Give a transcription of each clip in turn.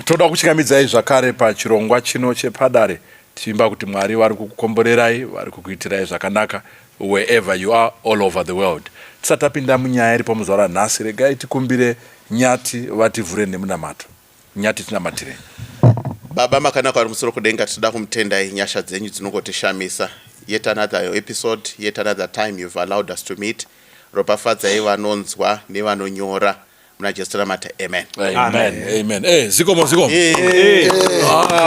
Toda kuchingamidzai zvakare pachirongwa chino chepadare, tichivimba kuti Mwari vari kukukomborerai, vari kukuitirai zvakanaka wherever you are all over the world. Tisati tapinda munyaya iripo muzuva ranhasi, regai tikumbire Nyati vativhure nemunamato. Nyati, tinamatirei. Baba makanaka vari musoro kudenga, tinoda kumutendai, nyasha dzenyu dzinongotishamisa. Yet another episode, yet another time you've allowed us to meet. Ropafadzai vanonzwa nevanonyora. Muna Jesu tinamata, amen. Amen, amen. Zikomo, zikomo.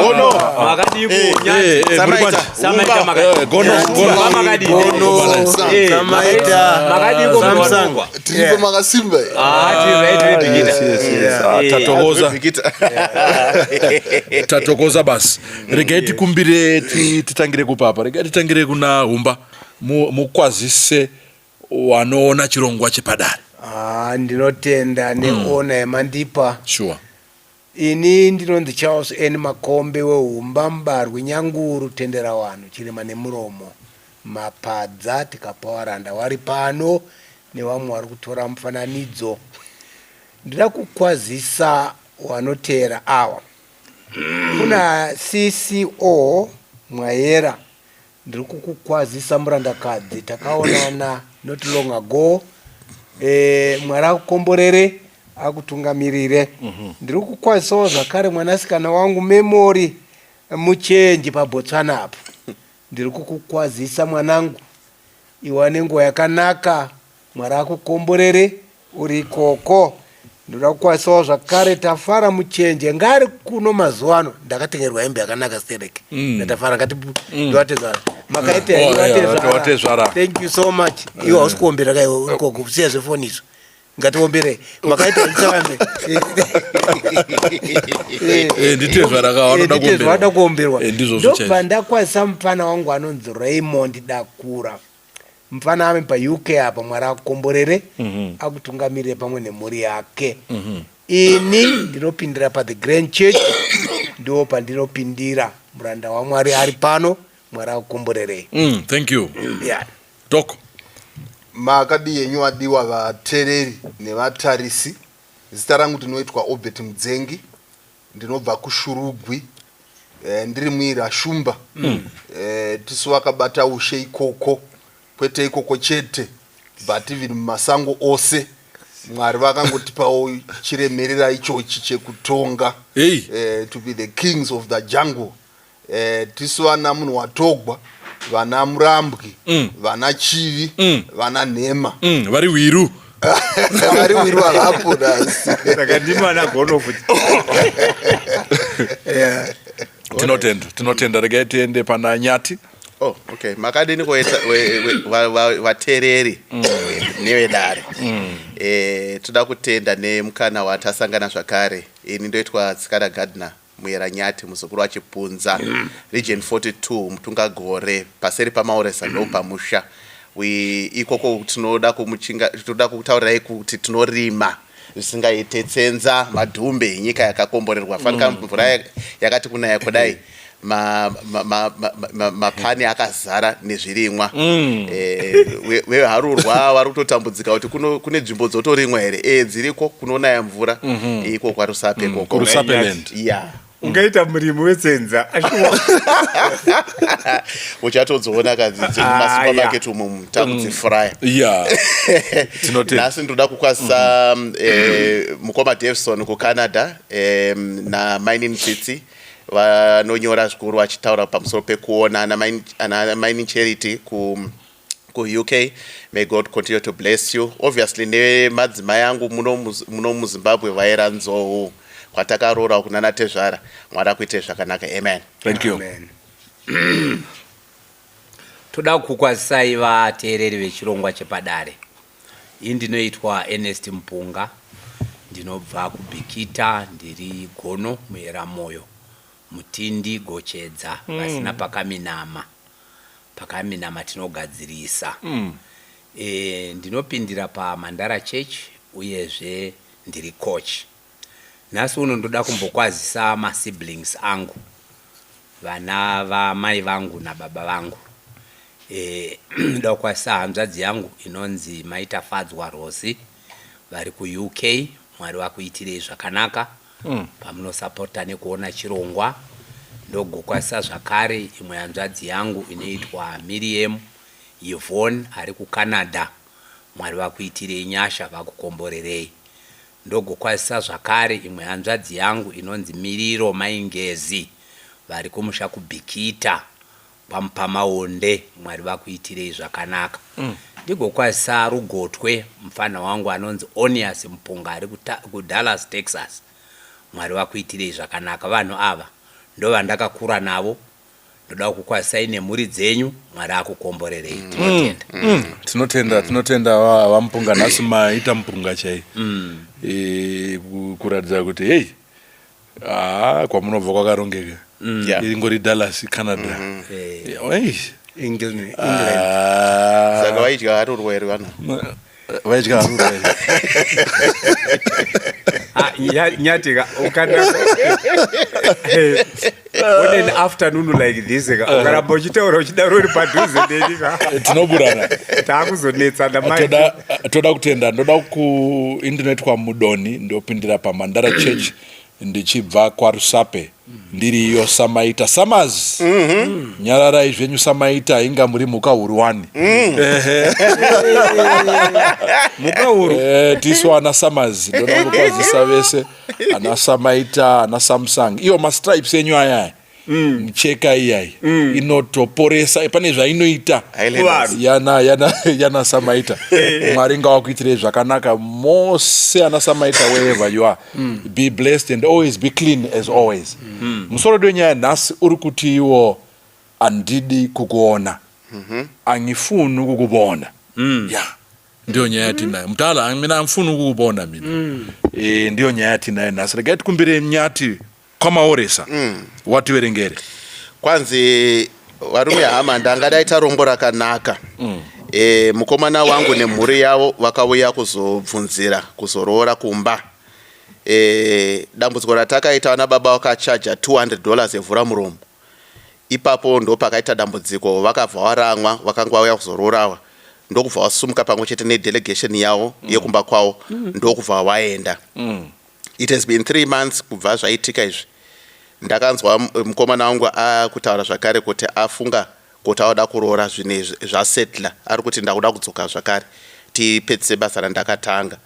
Gono. Makadii Eh, kunyati? Muri Samaita. kwanje? Samaita Umba. makadii? Gono, gono. Baba makadii? Gono. Samaita. Makadii ko Samsung. munhu? Tiripo makasimba. Ah, tiri right, tiri Bikita. Yes. Ah, tatokoza. Vikita. Tatokoza basi. Regai tikumbire, titangire kupapa. Regai titangire kuna Humba. Mukwazise wanoona chirongwa chepadare. Ah, ndinotenda neona yamandipa. Ini ndinonzi Charles N Makombe weHumba, Mubarwi, Nyanguru, Tendera Vanhu, Chirema Nemuromo, Mapadza, tikapa varanda vari pano nevamwe vari kutora mufananidzo. Ndinoda kukwazisa wanoteera awa. Kuna CCO Mwayera, ndiri kukukwazisa murandakadzi, takaonana not long ago. Mwari akukomborere, akutungamirire. Ndiri kukwazisawo zvakare mwanasikana wangu Memory Muchenji paBotswana apo. Ndiri kukukwazisa mwanangu, iwa nenguva yakanaka, Mwari akukomborere uri ikoko. Ndoda kukwazisawo zvakare Tafara Muchenje, ngaari kuno mazuva ano. Ndakatengerwa hembe yakanaka sterek naTafara, ngati ndivatezvara makaita Oh, henyu, yeah, vatezvara. vatezvara. Thank you so much. Iwe hausi kuombera ka iwe uri koko, siya zvefoni izvo, ngatiomberei. Makaita henyu. Nditezvara ka, vanoda kuomberwa. Vanoda kuomberwa. Ndizvozvo Ndobva chaizvo. ndakwazisa mufana wangu anonzi Raymond Dakura, mufana ame paUK apa. Mwari akukomborere, akutungamirire pamwe nemhuri yake. Ini ndinopindira paThe Grand Church, ndo pandinopindira. Muranda waMwari ari pano, Mwari akukomborerei. Thank you. Dok. Makadii yenyu vadiwa vateereri nevatarisi? Zita rangu ndinoitwa Obert Mudzengi, ndinobva kuShurugwi, ndiri muira Shumba. Tisu vakabata ushe ikoko, kwete ikoko chete but even mumasango ose. Mwari vakangotipawo chiremerera ichochi chekutonga. Hey. To be the kings of the jungle. Tisu vana munhu watogwa, vana Murambwi, vana Chivi, vana Nhema. Vari wiru. Vari wiru havapo nhasi. Saka ndimi ana gono futi. Tinotenda, tinotenda. Regai tiende pana Nyati. Oh, okay. Makadini kuita vateereri nevedare? Toda kutenda nemukana watasangana zvakare. Ini ndoitwa Tsikana Gardner Muyera Nyati, muzukuru waChipunza, Region 42, Mutungagore, paseri paMauresa ndo pamusha. Ikoko tinoda kumuchinga, tinoda kutaurirai kuti tinorima zvisingaite, tsenza, madhumbe, nyika yakakomborerwa. Fanika mvura yakati kunaya kudai, mapani akazara nezvirimwa. Veharurwa vari kutotambudzika kuti kune nzvimbo dzotorimwa here? Dziriko kunonaya mvura iko kwaRusape ikoko. KuRusape land. Yeah. Ungaita murimi wetsenza ashuwa. Uchatodzoona kadzi mumasupermarket umu takudzifuraya. Yeah, tinotenda. Nhasi ndoda kukwazisa mukoma Davison kuCanada, namainini Tsitsi vanonyora zvikuru vachitaura pamusoro pekuona, ana maini Charity kuUK. May God continue to bless you. Obviously nemadzimai angu muno muZimbabwe, vaera Nzou kwatakaroora kunana tezvara. Mwari akuite zvakanaka, amen. Thank you. Amen. Toda kukwazisai vateereri vechirongwa chepadare. Ini ndinoitwa Ernest Mupunga, ndinobva kuBikita, ndiri gono muyera moyo, mutindi gochedza vasina pakaminama. Pakaminama tinogadzirisa. Ndinopindira paMandara Church uyezve ndiri coach. Nhasi uno ndoda kumbokwazisa masiblings angu, vana vamai vangu nababa vangu. Ndoda kukwazisa hanzvadzi yangu inonzi Maitafadzwa Rosi vari kuUK. Mwari vakuitirei zvakanaka. Pamunosapota nekuona chirongwa. Ndogokwazisa zvakare imwe hanzvadzi yangu inoitwa Miriam Yvonne ari kuCanada. Mwari vakuitirei nyasha vakukomborerei. Ndogokwazisa zvakare imwe hanzvadzi yangu inonzi Miriro Mai Ngezi vari kumusha kuBikita kwaMupamaonde. Mwari vakuitirei zvakanaka. Ndigokwazisa Rugotwe mupfanha wangu anonzi Onias Mupunga ari kuDallas, Texas. Mwari vakuitirei zvakanaka. Vanhu ava ndovandakakura navo. Ndoda kukukwazisai nemhuri dzenyu. Mwari akukomborerei. Tinotenda. Tinotenda, tinotenda vaMupunga. Nhasi maita mupunga chai. Kuratidza kuti hei, haa, kwamunobva kwakarongeka. Iri ngori Dallas, Canada. Ei. England, England. Ah. Saka vaidya harurwa here vanhu? Vaidya harurwa here? Ah, nyatika ukana on an afternoon like this ka, ukaramba uchitaura uchidaro uri padhuze neni ka, Tinoburana. Taakuzonetsana mai. Toda kutenda. Ndoda ku indinoitwa Mudoni, ndopindira paMandara Church ndichibva kwaRusape. Ndiriyo Samaita Summers. Nyararai zvenyu Samaita, inga muri mhuka huru wani. Mhuka huru. Tisu ana Summers. Ndoda kukwazisa vese ana Samaita, ana Samsung. Iyo mastripes enyu ayaya, mucheka iyai inotoporesa, pane zvainoita. Highlanders. Yana Samaita, Mwari ngawakuitirei zvakanaka mose ana Samaita. Wherever you are, be blessed and always be clean as always. Musoro wedu wenyaya nhasi uri kuti iwo "Andidi kukuona", "Angifuni ukukubona". Ya, ndiyo nyaya yatinayo mudala. Mina angifuni ukukubona mina. Ndiyo nyaya yatinayo nhasi. Regai tikumbire Nyati kwamaoresa wativerengere. Kwanzi, varume, hama, ndanga daita rombo rakanaka. Mukomana wangu nemhuri yavo vakauya kuzobvunzira kuzoroora kumba. Dambudziko ratakaita, vana baba vakachaja $200 evhura muromo. Ipapo ndo pakaita dambudziko. Vakabva waramwa. Vakanga vauya kuzoroorawa, ndokubva vasumuka pamwe chete nedelegation yavo yekumba kwavo, ndokubva waenda. It has been 3 months kubva zvaitika izvi. Ndakanzwa mukomana wangu akutaura zvakare kuti afunga kuti auda kuroora. Zvinhu izvi zvasetla, ari kuti ndakuda kudzoka zvakare tipedzise basa randakatanga.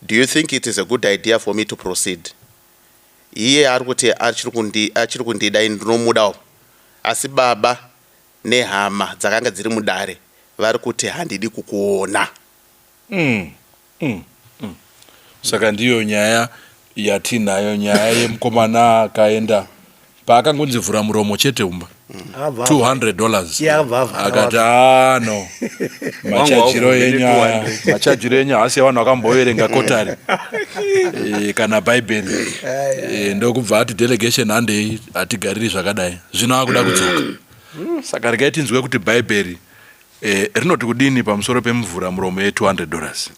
Do you think it is a good idea for me to proceed? Iye ari kuti achiri kundida, ini ndinomudawo, asi baba nehama dzakanga dziri mudare vari kuti handidi kukuona. Saka ndiyo nyaya yatinayo, nyaya yemukomana akaenda paakangonzi vhura muromo chete umba $200. Yeah, abva avhara. Akati, "Ah, no, machajiro Wangu enyu aya, 200. machajiro enyu haasi evanhu vakamboverenga kotari kana Bhaibheri." Ndokubva ati delegation handei, hatigariri zvakadai. Zvino akuda kudzoka. Saka regai tinzwe kuti Bhaibheri rinoti kudini pamusoro pemuvhura muromo ye$200.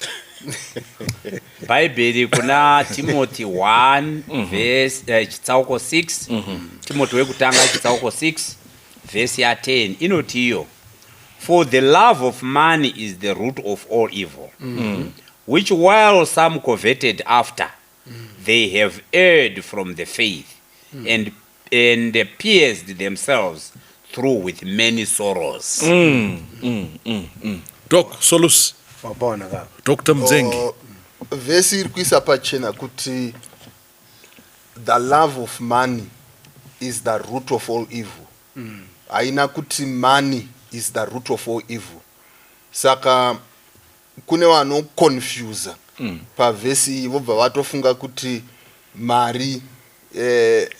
Bhaibheri kuna Timothy 1 verse chitsauko 6, Timothy wekutanga chitsauko 6 vhesi ya10 inoti iyo, "For the love of money is the root of all evil, which while some coveted after, they have erred from the faith and pierced themselves through with many sorrows." Doc Solus. Wapona kaka. Dr Mudzengi. Oh, vhesi iri kuisa pachena kuti the love of money is the root of all evil. Haina kuti money is the root of all evil. Saka kune vanoconfusa pavhesi iyi, vobva vatofunga kuti mari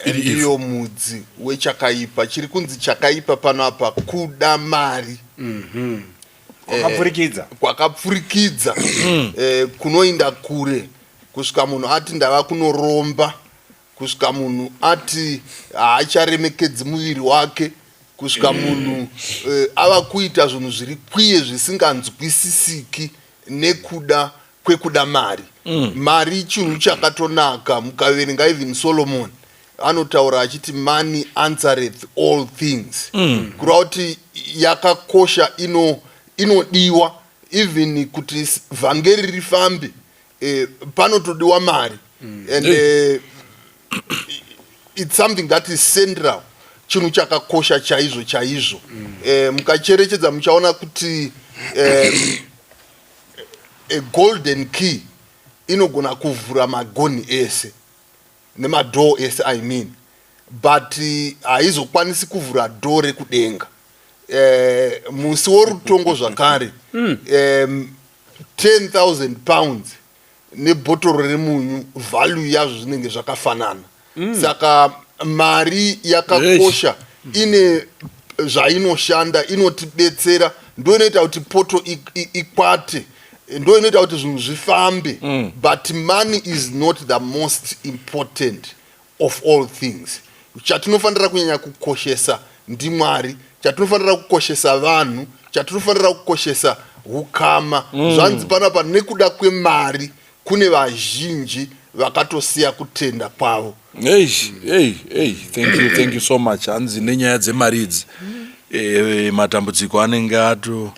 Iri ndiyo mudzi wechakaipa. Chiri kunzi chakaipa pano apa kuda mari Kwakapfurikidza. Kwakapfurikidza, kunoinda kure kusvika munhu ati ndava kunoromba, kusvika munhu ati haacharemekedzi muviri wake, kusvika munhu ava kuita zvinhu zviri kwiye zvisinganzwisisiki nekuda kwekuda mari. Mari chinhu chakatonaka. Mukaverenga even Solomon anotaura achiti, "Money answereth all things." Kureva kuti yakakosha, inodiwa even kuti vhangeri rifambe, panotodiwa mari and It's something that is central, chinhu chakakosha chaizvo chaizvo. Mukacherechedza muchaona kuti a golden key inogona kuvhura magonhi ese nemadoor ese, I mean, but haizokwanisi kuvhura door rekudenga musi worutongo zvakare. £10,000 nebhotoro remunyu, value yazvo zvinenge zvakafanana. Saka mari yakakosha, ine zvainoshanda, inotibetsera, ndo inoita kuti poto ikwate, ndo inoita kuti zvinhu zvifambe. But money is not the most important of all things. Chatinofanira kunyanya kukoshesa ndiMwari, chatinofanira kukoshesa vanhu, chatinofanira kukoshesa ukama. Zvanzi panapa nekuda kwemari kune vazhinji vakatosiya kutenda kwavo. Hey, hey, hey. Thank you, thank you so much. Hanzi nenyaya dzemari idzi, matambudziko anenge ato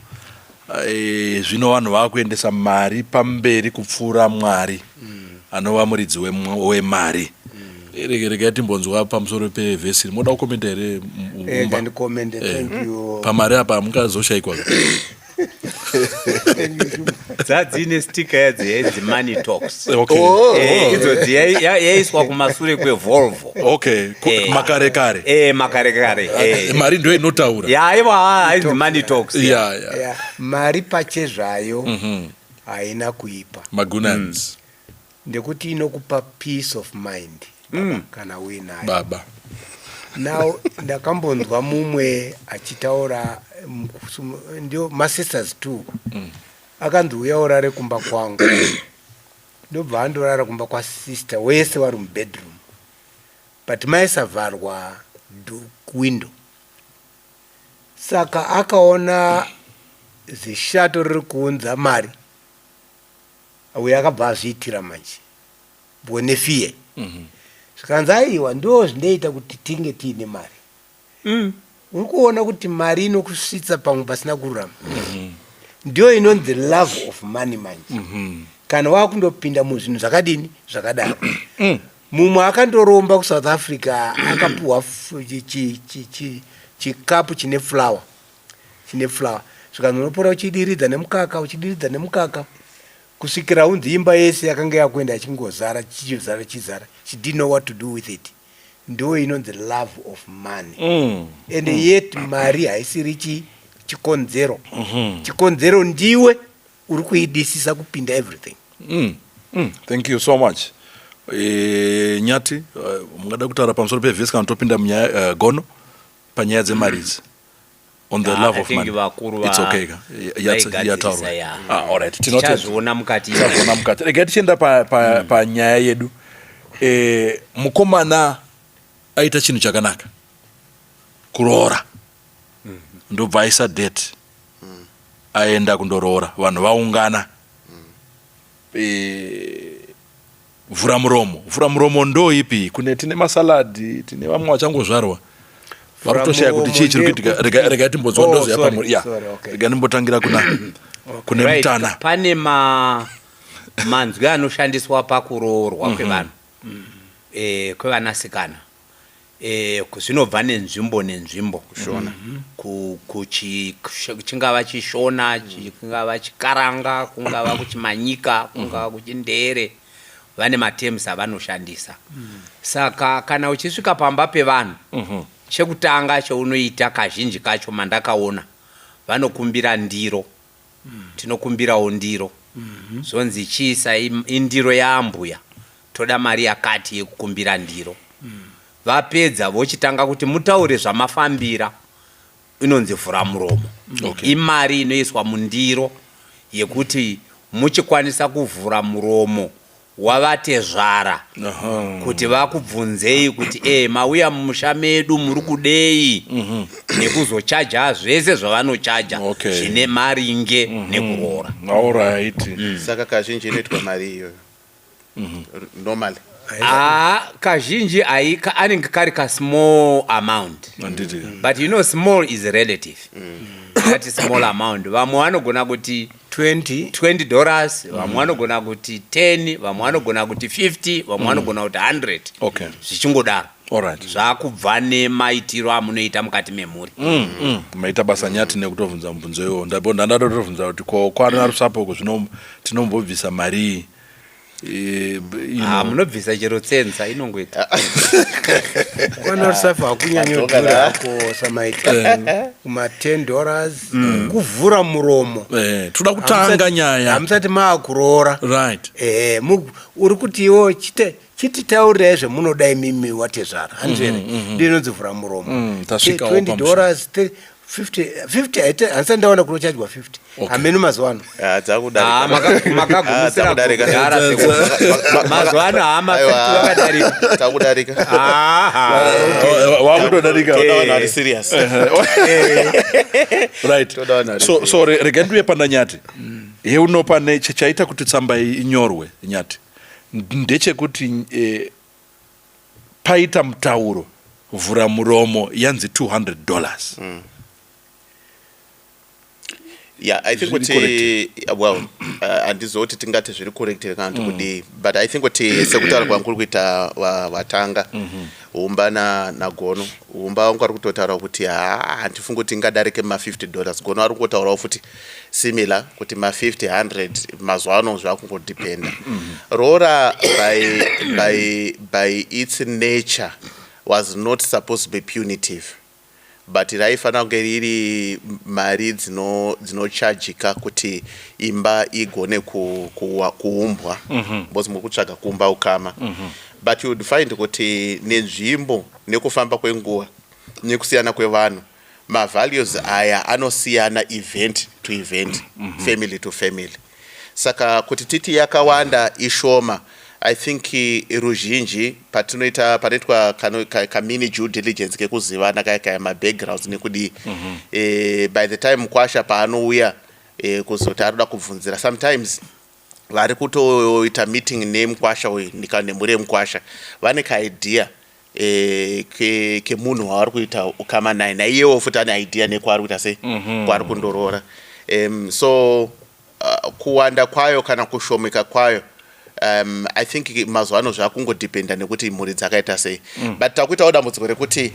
zvino vanhu vakuendesa mari pamberi kupfuura Mwari anova muridzi wemari. Regai timbonzwa pamusoro pevhesi. Moda kukomenda here? Rega ndikomende, thank you. Pamari apa mungazoshayikwa. Dzadzine sticker yadzo yainzi "Money Talks". Okay. Idzodzi yaiswa kumasure kweVolvo. Okay, makare kare. Makare kare. Mari ndo inotaura. Yaiwa, ainzi "Money Talks". Ya. Mari pachezvayo haina kuipa. Magunans. Ndekuti inokupa peace of mind kana uinayo. Baba. Now ndakambonzwa mumwe achitaura, ndio masisters two, akanzi, "Uya urare kumba kwangu." Ndobva andorara kumba kwasister, wese vari mubedroom, but maisavharwa window. Saka akaona zishato riri kuunza mari, uyo akabva azviitira manje nefiye. Zvikanzi, "Aiwa, ndo zvinoita kuti tinge tiine mari." Uri kuona kuti mari inokusvitsa pamwe pasina kururama. Ndiyo inonzi love of money manje. Kana wakundopinda muzvinhu zvakadini, zvakadaro. Mumwe akandoromba kuSouth Africa, akapuhwa chikapu chine flour, chine flour. Zvikanzi, "Unopora uchidiridza nemukaka, uchidiridza nemukaka," kusvikira unzi imba yese yakanga yakuenda ichingozara, chichizara, chizara. She didn't know what to do with it. Ndo inonzi love of money. And yet mari haisiri chikonzero. Chikonzero ndiwe uri kuidisisa kupinda everything. Thank you so much. Nyati, mungada kutaura pamusoro pevhesi kana topinda munyaya, gono panyaya dzemari idzi, on the Ah, love I of think money? vakuru It's okay ka? vaigadzirisa, Yataurwa. ya. Ah, alright. Tinotenda. Tichazviona mukati. Tichazviona mukati. Regai tichienda panyaya yedu. Mukomana aita chinhu chakanaka, kuroora. Ndobva aisa date, aenda kundoroora, vanhu vaungana. Vhura muromo. Vhura muromo ndo ipi? Kune tine masaladhi, tine vamwe vachangozvarwa vari kutoshaya kuti chii chiri kuitika. Regai timbonzwa. Oh, Ndoziya sorry, pamuri ya. Sorry, okay. Regai ndimbotangira kune mutana. Pane manzwi anoshandiswa pakuroorwa kwevanhu, kwevanasikana. Zvinobva nenzvimbo nenzvimbo. Kushona. Chingava chiShona, chingava chiKaranga, kungava kuchiManyika, kungava kuchiNdere, vane materms avanoshandisa. Saka kana uchisvika pamba pevanhu, chekutanga chaunoita kazhinji kacho mandakaona, vanokumbira ndiro. Tinokumbirawo ndiro. Zvonzi, "Chiisa indiro yaambuya, toda mari yakati yekukumbira ndiro." Vapedza vochitanga kuti mutaure zvamafambira. Inonzi vhura muromo. Imari inoiswa mundiro yekuti muchikwanisa kuvhura muromo wavatezvara kuti vakubvunzei kuti, "Mauya mumusha medu, muri kudei?" Nekuzochaja zvese zvavanochaja zvine maringe nekuroora. Alright. Saka kazhinji inoitwa mari iyoyo normally? Aa, kazhinji anenge kari kasmall amount. Handiti? But you know, small is relative. That small amount, vamwe vanogona kuti 20. $20, vamwe vanogona kuti 10, vamwe vanogona kuti 50, vamwe vanogona kuti 100. Zvichingodaro. Alright. Zvakubva nemaitiro amunoita mukati memhuri. Maita basa, Nyati, nekutobvunza mubvunzo iwowo. Ndanda totobvunza kuti ko kwana Rusape uko zvino tinombobvisa marii? Ah, munobvisa chero tsenza inongoita. Kwana Rusape hakunyanyodhura hako samaita kuma $10 kuvhura muromo. Toda kutanga nyaya. Hamusati maakuroora. Uri kuti iwo chititaurirai zvemunoda imimi watezvara, handizvo here? Ndiyo inonzi vhura muromo. Tasvikawo 20 pamusoro. dollars, 50, 50 handisati ndaona kunochajwa 50. Hameno mazuva ano. Ah, Ah, dzakudarika. makagumisira Dzakudarika. kudhara sekuru. Mazuva ano hama 50 vakadarika. Takudarika. Aha. Wakutodarika. Toda vanhu vari serious. Right. Toda vanhu vari So rega ndiuye pana Nyati. Heuno pane chaita kuti tsamba iyi inyorwe, Nyati, ndechekuti paita mutauro vhura muromo yanzi $200. Yeah, I think Zviri kuti, well, handizoti tingati zviri correct here kana kuti kudii, but I think kuti sekutaura kwanguri kuita vatanga Humba naGono, Humba wangu ari kutotaura kuti ha, handifungi kuti ingadarike ma$50. Gono ari kungotaurawo futi similar kuti ma50, 100. Mazuva ano zvakungodependa. Roora by its nature was not supposed to be punitive, but raifanira kunge riri mari dzinochajika kuti imba igone kuumbwa, because muri kutsvaga kuumba ukama. But you would find kuti nenzvimbo, nekufamba kwenguva, nekusiyana kwevanhu, mavalues aya anosiyana event to event, family to family. Saka kuti titi yakawanda, ishoma, I think ruzhinji patinoita, panoitwa kamini due diligence kekuzivana kaya kaya, mabackgrounds nekudii, by the time mukwasha paanouya kuzoti arikuda kubvunzira, sometimes vari kutoita meeting nemukwasha uyu nemhuri yemukwasha vane kaidea kemunhu wavari kuita ukama naye, naiyewo futi ane idea nekwaari kuita sei, kwaari kundoroora. So kuwanda kwayo kana kushomeka kwayo, I think mazuva ano zvakungodependa nekuti mhuri dzakaita sei. But takuitawo dambudziko rekuti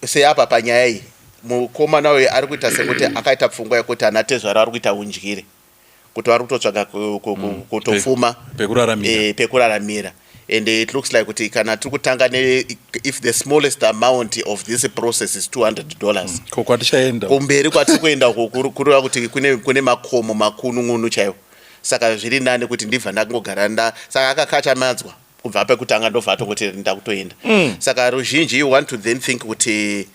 seapa panyaya iyi, mukomana uyu ari kuita sekuti akaita pfungwa yekuti ana tezvara vari kuita undyire, kuti vari kutotsvaga kutopfuma Pekuraramira. Pekuraramira. And it looks like kuti kana tiri kutanga ne, if the smallest amount of this process is $200, Ko kwatichaenda? Kumberi kwatiri kuenda uku kureva kuti kune makomo makunun'unu chaiwo. Saka zviri nani kuti ndibva ndangogara nda saka akakachamadzwa kubva pekutanga, ndobva atongoti ndakutoenda. Saka ruzhinji, you want to then think kuti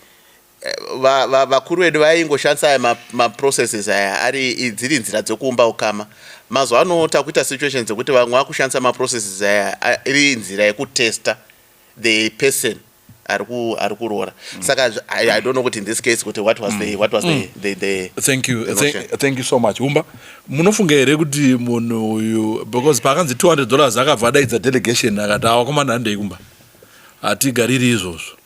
vakuru vedu vaingoshandisa aya maprocesses aya ari dziri nzira dzekuumba ukama. Mazuva ano takuita situation dzekuti vamwe vakushandisa maprocesses aya iri nzira yekutesta the person ari kuroora. Saka I don't know kuti in this case kuti what was the Thank you. the notion. Thank you so much, Humba. Munofunga here kuti munhu uyu, because paakanzi $200 akabva adaidza delegation akati, "Awakomana, handei kumba, hatigariri izvozvo"?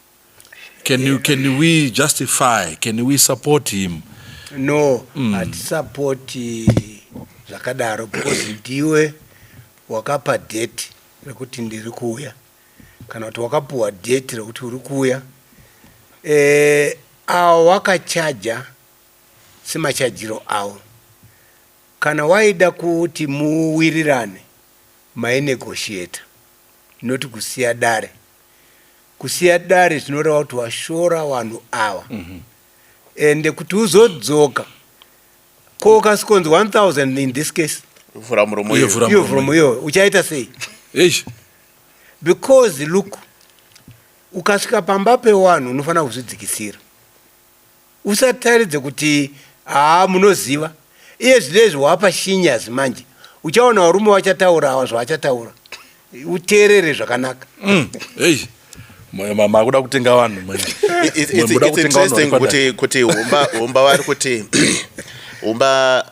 Can we justify, can we support him? No, hatisapoti zvakadaro, because ndiwe wakapa date rekuti ndiri kuuya, kana kuti wakapuwa date rekuti uri kuuya. Awo wakachaja semachajiro awo. Kana waida kuti muwirirane, mainegotiata, noti kusiya dare. Kusiya dare zvinoreva kuti washora vanhu ava. Ende kuti uzodzoka ko ukasikonzi 1000 in this case, Vhura muromo Iyo iyo. vhura iyo muromo. Muromo iyoyo uchaita sei? Eish. Because look, ukasvika pamba pewanhu unofanira kuzvidzikisira, usataridze kuti haa, munoziva. Iye zvinezvi wapa shinyazi, manje uchaona varume vachataura zvavachataura, uteerere zvakanaka. Ei, makuda kutenga vanhu manje. It's Muda kutenga vanhu interesting vari padare. kuti Humba vari kuti, Humba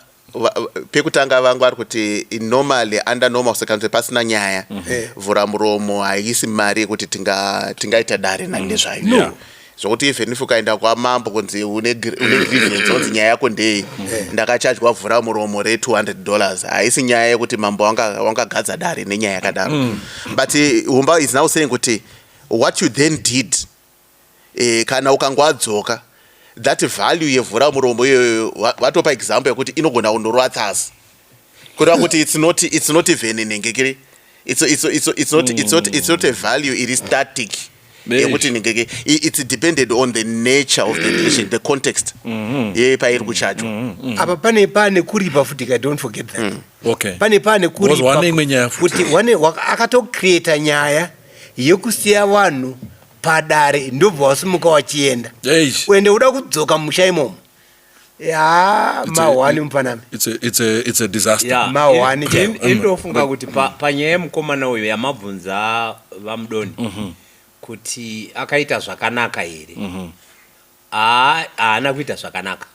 pekutanga vangu vari kuti normally, under normal circumstances, pasina nyaya, vhura muromo haisi mari yekuti tingaita dare nezvayo. Zvokuti even if ukaenda kwamambo kunzi une grievance, onzi nyaya yako ndei, ndakachajwa vhura muromo re$200, haisi nyaya yekuti mambo wangagadza dare nenyaya yakadaro. But Humba is now saying kuti What you then did, kana ukangoadzoka, that value yevhura muromo iyoyo, vatopa example yekuti inogona kundorova tsasi, kureva kuti it's not even nengekiri, it's not a value iri static yekuti nengeke, it's depended on the nature of the relation, the context yepairi kuchajwa. Apa pane kuripa futi ka, don't forget that. Pane Because wane imwe nyaya futi. Kuti wane akatocreata nyaya yekusiya vanhu padare, ndobva wasimuka wachienda. Eish. Uende uda kudzoka mumusha imomo, ya mahwani mupanami. It's a disaster. Mahwani chaiwo. Indofunga kuti panyaya yemukomana uyu yamabvunza vaMudoni kuti akaita zvakanaka here, haana kuita zvakanaka.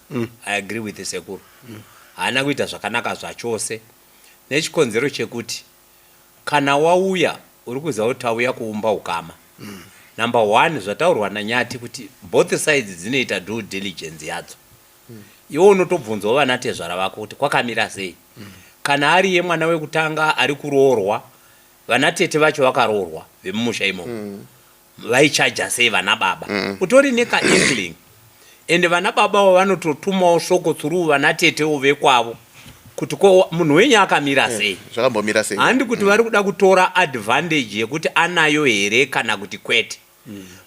I agree with sekuru, haana kuita zvakanaka zvachose, nechikonzero chekuti kana wauya uri kuziva kuti tauya kuumba ukama. Number one, zvataurwa naNyati kuti both sides dzinoita due diligence yadzo. Iwe unotobvunzawo vanatezvara vako kuti kwakamira sei. Kana ari yemwana wekutanga ari kuroorwa, vanatete vacho vakaroorwa vemumusha imomo vaichaja sei vana baba? Utori nekainkling, ende vana babavo vanototumawo shoko through vanatetewo vekwavo kuti ko munhu wenyu akamira sei? Zvakambomira sei? Handi kuti vari kuda kutora advantage yekuti anayo here kana kuti kwete,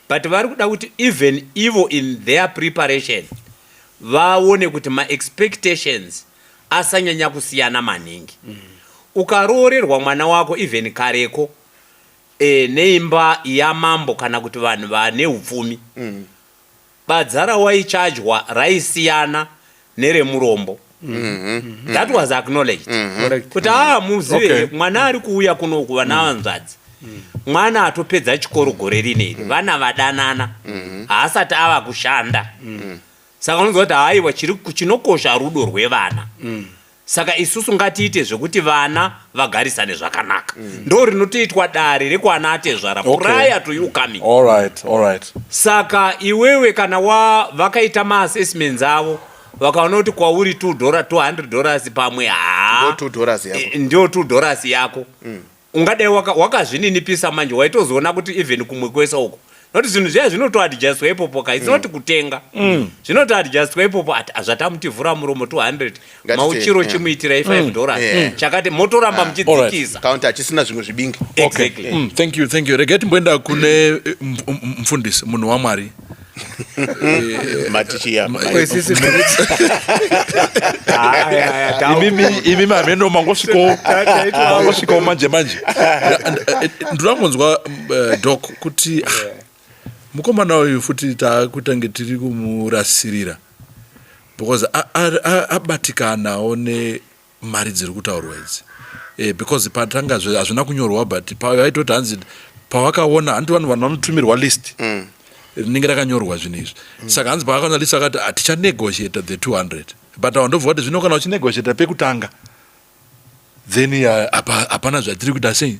but vari kuda kuti even ivo in their preparation vaone kuti maexpectations asanyanya kusiyana maningi. Ukaroorerwa mwana wako, even kareko, neimba yamambo kana kuti vanhu vane upfumi, badza rawaichajwa raisiyana neremurombo. That was acknowledged kuti aa, muzive, mwana ari kuuya kunoku, vana vanzvadzi, mwana atopedza chikoro gore rineri, vana vadanana, haasati ava kushanda. Saka unonzwa kuti haiwa, chinokosha rudo rwevana. Saka isusu ngatiite zvekuti vana vagarisane zvakanaka. Ndo rinotoitwa dare rekwana atezvara prior to you coming. All right all right Saka iwewe kana wa vakaita maassessments avo, vakaona kuti kwauri $2, $200 pamwe, haa. Ndo $2 yako. Ndio $2 yako. Ungadai wakazvininipisa manje, waitozoona kuti even kumwe kwese uko, nokuti zvinhu zviya zvinotoadjustwa ipopo ka. It's not kutenga, zvinotoadjustwa ipopo. Ati zvatamutivhura muromo 200, mauchiro chimuitirai $5, chakati motoramba muchidzikisa. Kaunti hachisina zvimwe zvibinge. Exactly. Thank you, thank you. Regai timboenda kune mufundisi, munhu waMwari. Matichiya. Imimi hameno mangosvikawo manje manje. Ndoda kunzwa, Doc, kuti mukomana uyu futi taakutange tiri kumurasirira because abatikanawo nemari dziri kutaurwa idzi, because patanga hazvina kunyorwa, but vaitoti hanzi pavakaona, handi vanhu vanotumirwa list rinenge rakanyorwa zvinhu izvi. Saka hanzi pavakaona list akati hatichanegotiata the 200, but ava ndobva kuti zvino kana uchinegotiata pekutanga, then hapana zvatiri kuita sei,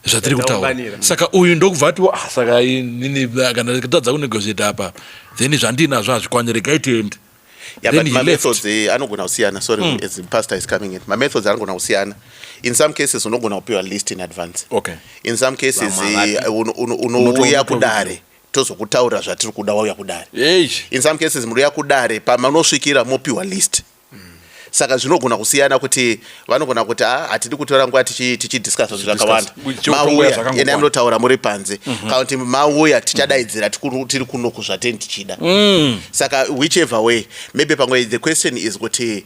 zvatiri kutaura. Zvataunganira. Saka uyu ndokubva ati, "Ah, saka inini kana tadza kunegotiata apa, then zvandinazvo hazvikwani, regai tiende." Yeah, Then but he left. mamethods anogona kusiyana. Sorry, as the pastor is coming in, mamethods anogona kusiyana. In some cases unogona kupiwa list in advance. In some cases Vamwe unouya kudare, tozokutaurira zvatiri kuda wauya kudare. Eish. In some cases munouya kudare, pamanosvikira mopiwa list. Saka zvinogona kusiyana kuti vanogona kuti, "Ah, hatidi kutora nguva tichidiscussa zvinhu zvakawanda." Tichitongoya Mauya, zvakangokwana. Endai munotaura muri panze, kana kuti mauya, tichadaidzira tiri kunoku zvateni tichida. Saka whichever way, maybe pamwe the question is kuti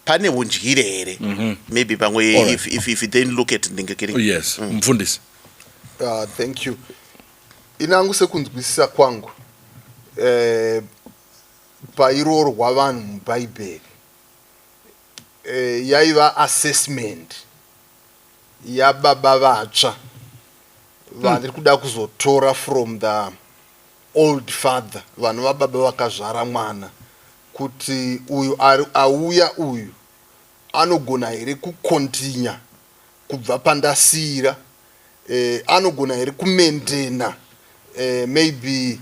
pane undyire here, maybe pamwe if you then look at ndingekiri. Yes, mufundisi. Thank you. Inangu sekunzwisisa kwangu, pairorwa vanhu mubhaibheri, yaiva assessment yababa vatsva vari kuda kuzotora from the old father, vanhu vababa vakazvara mwana, kuti uyu auya uyu anogona here kucontinue kubva pandasiyira, anogona here kumaintaina maybe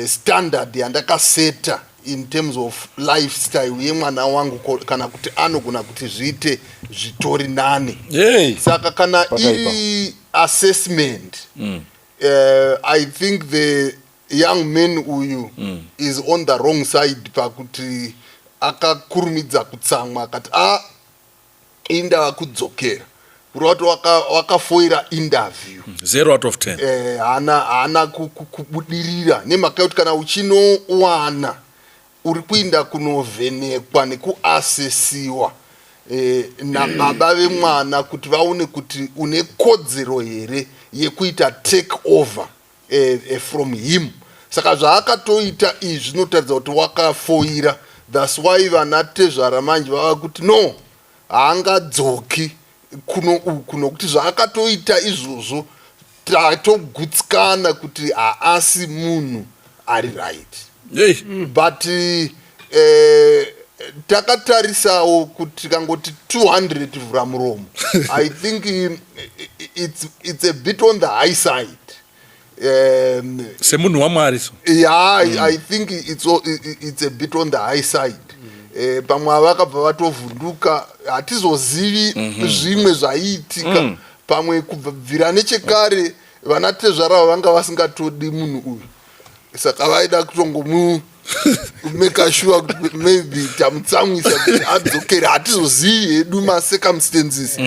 standard yandakaseta in terms of lifestyle yemwana wangu, kana kuti anogona kuti zviite zvitori nani. Hey. Saka kana Pakaipa. iri assessment. I think the young man uyu is on the wrong side pakuti akakurumidza kutsamwa, akati a indava kudzokera, kureva kuti wakafoira interview. 0 out of 10. Haana kubudirira nemhaka yekuti kana uchinowana uri kuinda kunovhenekwa nekuasesiwa nababa vemwana kuti vaone kuti une kodzero here yekuita take over from him. Saka zvaakatoita izvi zvinotaridza kuti wakafoira. That's why vana tezvara manje vava kuti no, haangadzoki kuno uku, nokuti zvaakatoita izvozvo tatogutsikana kuti haasi munhu ari right. Hey. But takatarisawo kuti tikangoti 200 vhura muromo, I think it's a bit on the high side. Semunhu waMwari so. Yeah, I think it's a bit on the high side. Pamwe vakabva vatovhunduka, hatizozivi zvimwe zvaiitika. Pamwe kubvira nechekare vana tezvara vanga vasingatodi munhu uyu, saka vaida kutongomu make sure kuti maybe tamutsamwisa kuti adzokere. Hatizozivi hedu macircumstances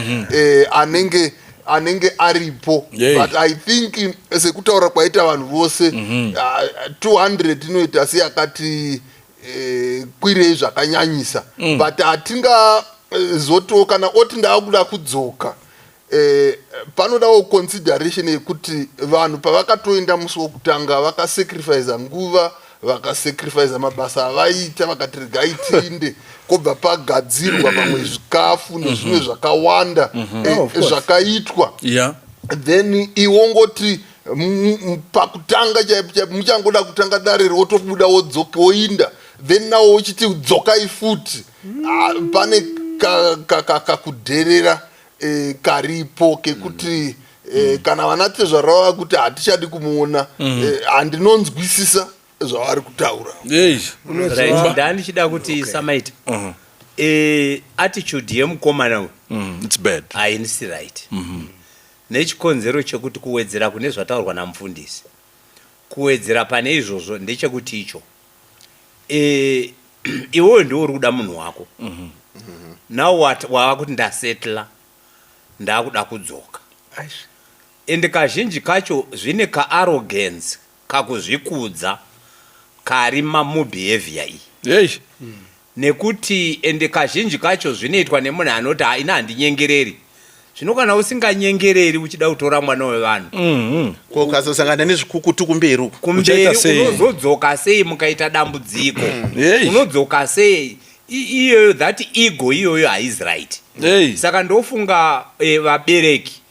anenge aripo. But I think sekutaura kwaita vanhu vose, 200 inoita seyakati kwirei zvakanyanyisa. But hatingazoto kana oti ndaakuda kudzoka, panodawo consideration yekuti vanhu pavakatoenda musi wokutanga vakasacrifica nguva, vakasacrifica mabasa avaiita, vakati regai tiinde, kwobva pagadzirwa pamwe zvikafu nezvimwe zvakawanda Oh, of course. zvakaitwa. Then iwongoti pakutanga chaipo chaipo muchangoda kutanga dare, wotobuda, wodzoka, woinda, then nawo uchiti dzokai futi. Ah, pane kakudherera karipo kekuti kana vana tezvara vava kuti hatichadi kumuona, handinonzwisisa zvavari kutaura. Hey. Right, ndandichida kuti samaita attitude yemukomana uyu It's bad. Hainisi right, nechikonzero chekuti kuwedzera kune zvataurwa namufundisi, kuwedzera pane izvozvo ndechekuti icho iwewe ndiwe uri kuda munhu wako. Now wava kuti ndasetla, ndakuda kudzoka. Aish. Ende kazhinji kacho zvine kaarrogance, kakuzvikudza kari mubehavior iyi. Hey. Nekuti ende kazhinji kacho zvinoitwa nemunhu anoti, "Ha, ini handinyengereri." Zvino kana usinganyengereri, uchida kutora mwana wevanhu, Ko ukazosangana nezvikukutu kumberi uku? Kumberi Uchaita sei? unozodzoka sei mukaita dambudziko? Hey. Unodzoka sei? Iyoyo that ego iyoyo haizi right. Hey. Saka ndofunga vabereki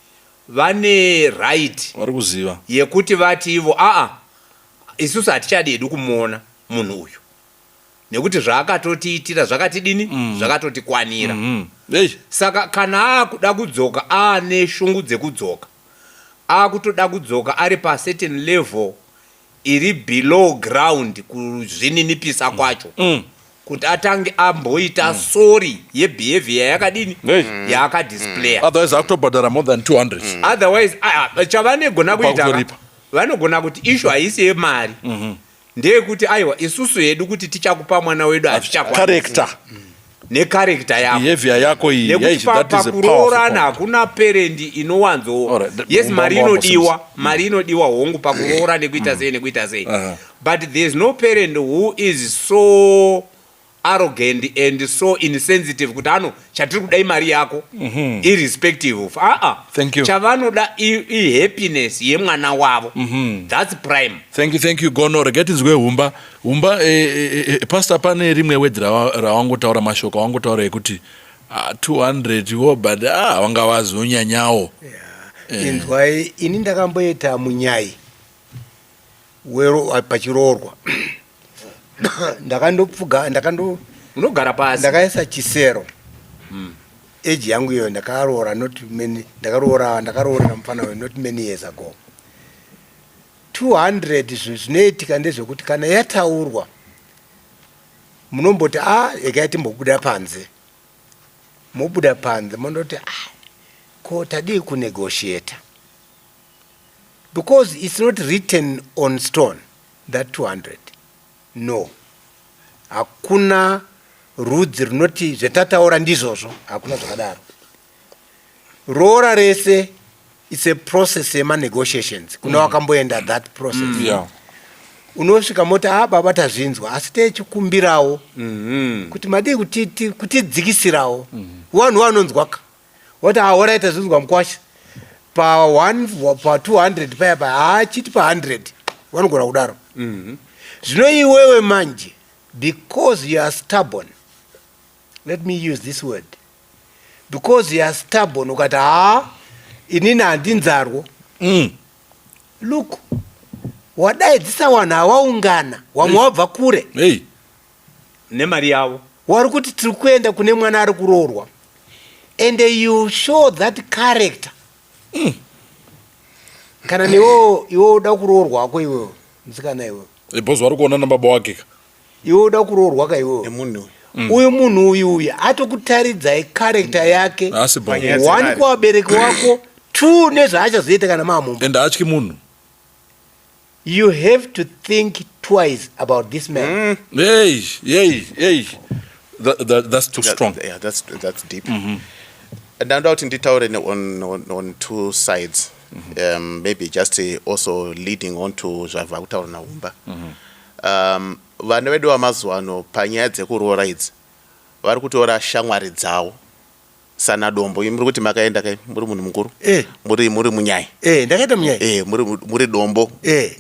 vane right Vari kuziva. Yekuti vati ivo, aa, isusu hatichadi hedu kumuona munhu uyu, nekuti zvaakatotiitira zvakatidini, zvakatotikwanira. Hey. Saka kana akuda kudzoka, aane shungu dzekudzoka, akutoda kudzoka ari pacertain level iri below ground, kuzvininipisa kwacho kuti atange amboita sorry yebehavior yakadini Hey. yaakadisplaya. Otherwise akutobhadhara more than 200. Otherwise chavanegona kuita Pakutoripa. vanogona kuti issue haisi yemari, ndeyekuti aiwa, isusu hedu kuti tichakupa mwana wedu hatichakwanisi Character. Necharacter yako, Behavior yako iyi. Nekuti Hey, that is a powerful pakuroorana point. hakuna parent inowanzo Alright, yes, mari inodiwa, mari inodiwa hongu pakuroora nekuita sei nekuita sei, but there is no parent who is so arrogant and so insensitive kuti ano chatiri kudai mari yako, irrespective of aa. Thank you. Chavanoda ihappiness yemwana wavo. That's prime. Thank you, thank you, Gono. Regai tinzwe Humba. Humba, pastor, pane rimwe wedhi rawangotaura, mashoko awangotaura ekuti 200 wo, but vanga vazonyanyawo. Yeah. Inzwai, ini ndakamboita munyai pachiroorwa, ndakandopfuga, ndakando Unogara pasi. Ndakaisa chisero. Age yangu iyoyo ndakaroora not many, ndakaroora, ndakaroorera mufana uyu not many years ago. 200, zvinhu zvinoitika ndezvekuti kana yataurwa munomboti, a, regai timbobuda panze. Mobuda panze, mondoti, a, ko tadii kunegotiata? Because it's not written on stone, that 200. No, hakuna rudzi runoti zvetataura ndizvozvo. Hakuna zvakadaro. Roora rese, it's a process yemanegotiations. Kuna wakamboenda that process, unosvika moti, "A baba, tazvinzwa, asi techikumbirawo kuti madii kutidzikisirawo." Vanhu vanonzwaka wati, "Alright, tazvinzwa mukwasha, pa1 pa200 paya pa haachiti pa100." Vanogona kudaro. Zvino iwewe manje, because you are stubborn, let me use this word, because you are stubborn, ukati, "Haa, inini handinzarwo." Look, wadaidzisa vanhu havaungana, vamwe wabva kure. Hey. Nemari yavo. Wari kuti tiri kuenda kune mwana ari kuroorwa, and you show that character. Kana newewo iwe uda kuroorwako, iwewe musikana iwewe. Because vari kuona nababa wake ka. Iwe uda kuroorwa ka iwewe. Nemunhu. Uyu munhu uyu atokutaridzai character yake. Haasi bo. Panyaya One, dzemari. kuvabereki wako; two, nezvaachazoita kana maamumba. And haatyi munhu. You have to think twice about this man. Hey, hey, hey. That's too strong. Yeah, that's deep. Ndanoda kuti nditaure on two sides, maybe just also leading on to zvabva kutaura naUmba. Vana vedu vamazuva ano panyaya dzekuroora idzi vari kutora shamwari dzavo sana dombo. Muri kuti makaenda kai, muri munhu mukuru. Muri munyai. Ndakaita munyai. Muri dombo.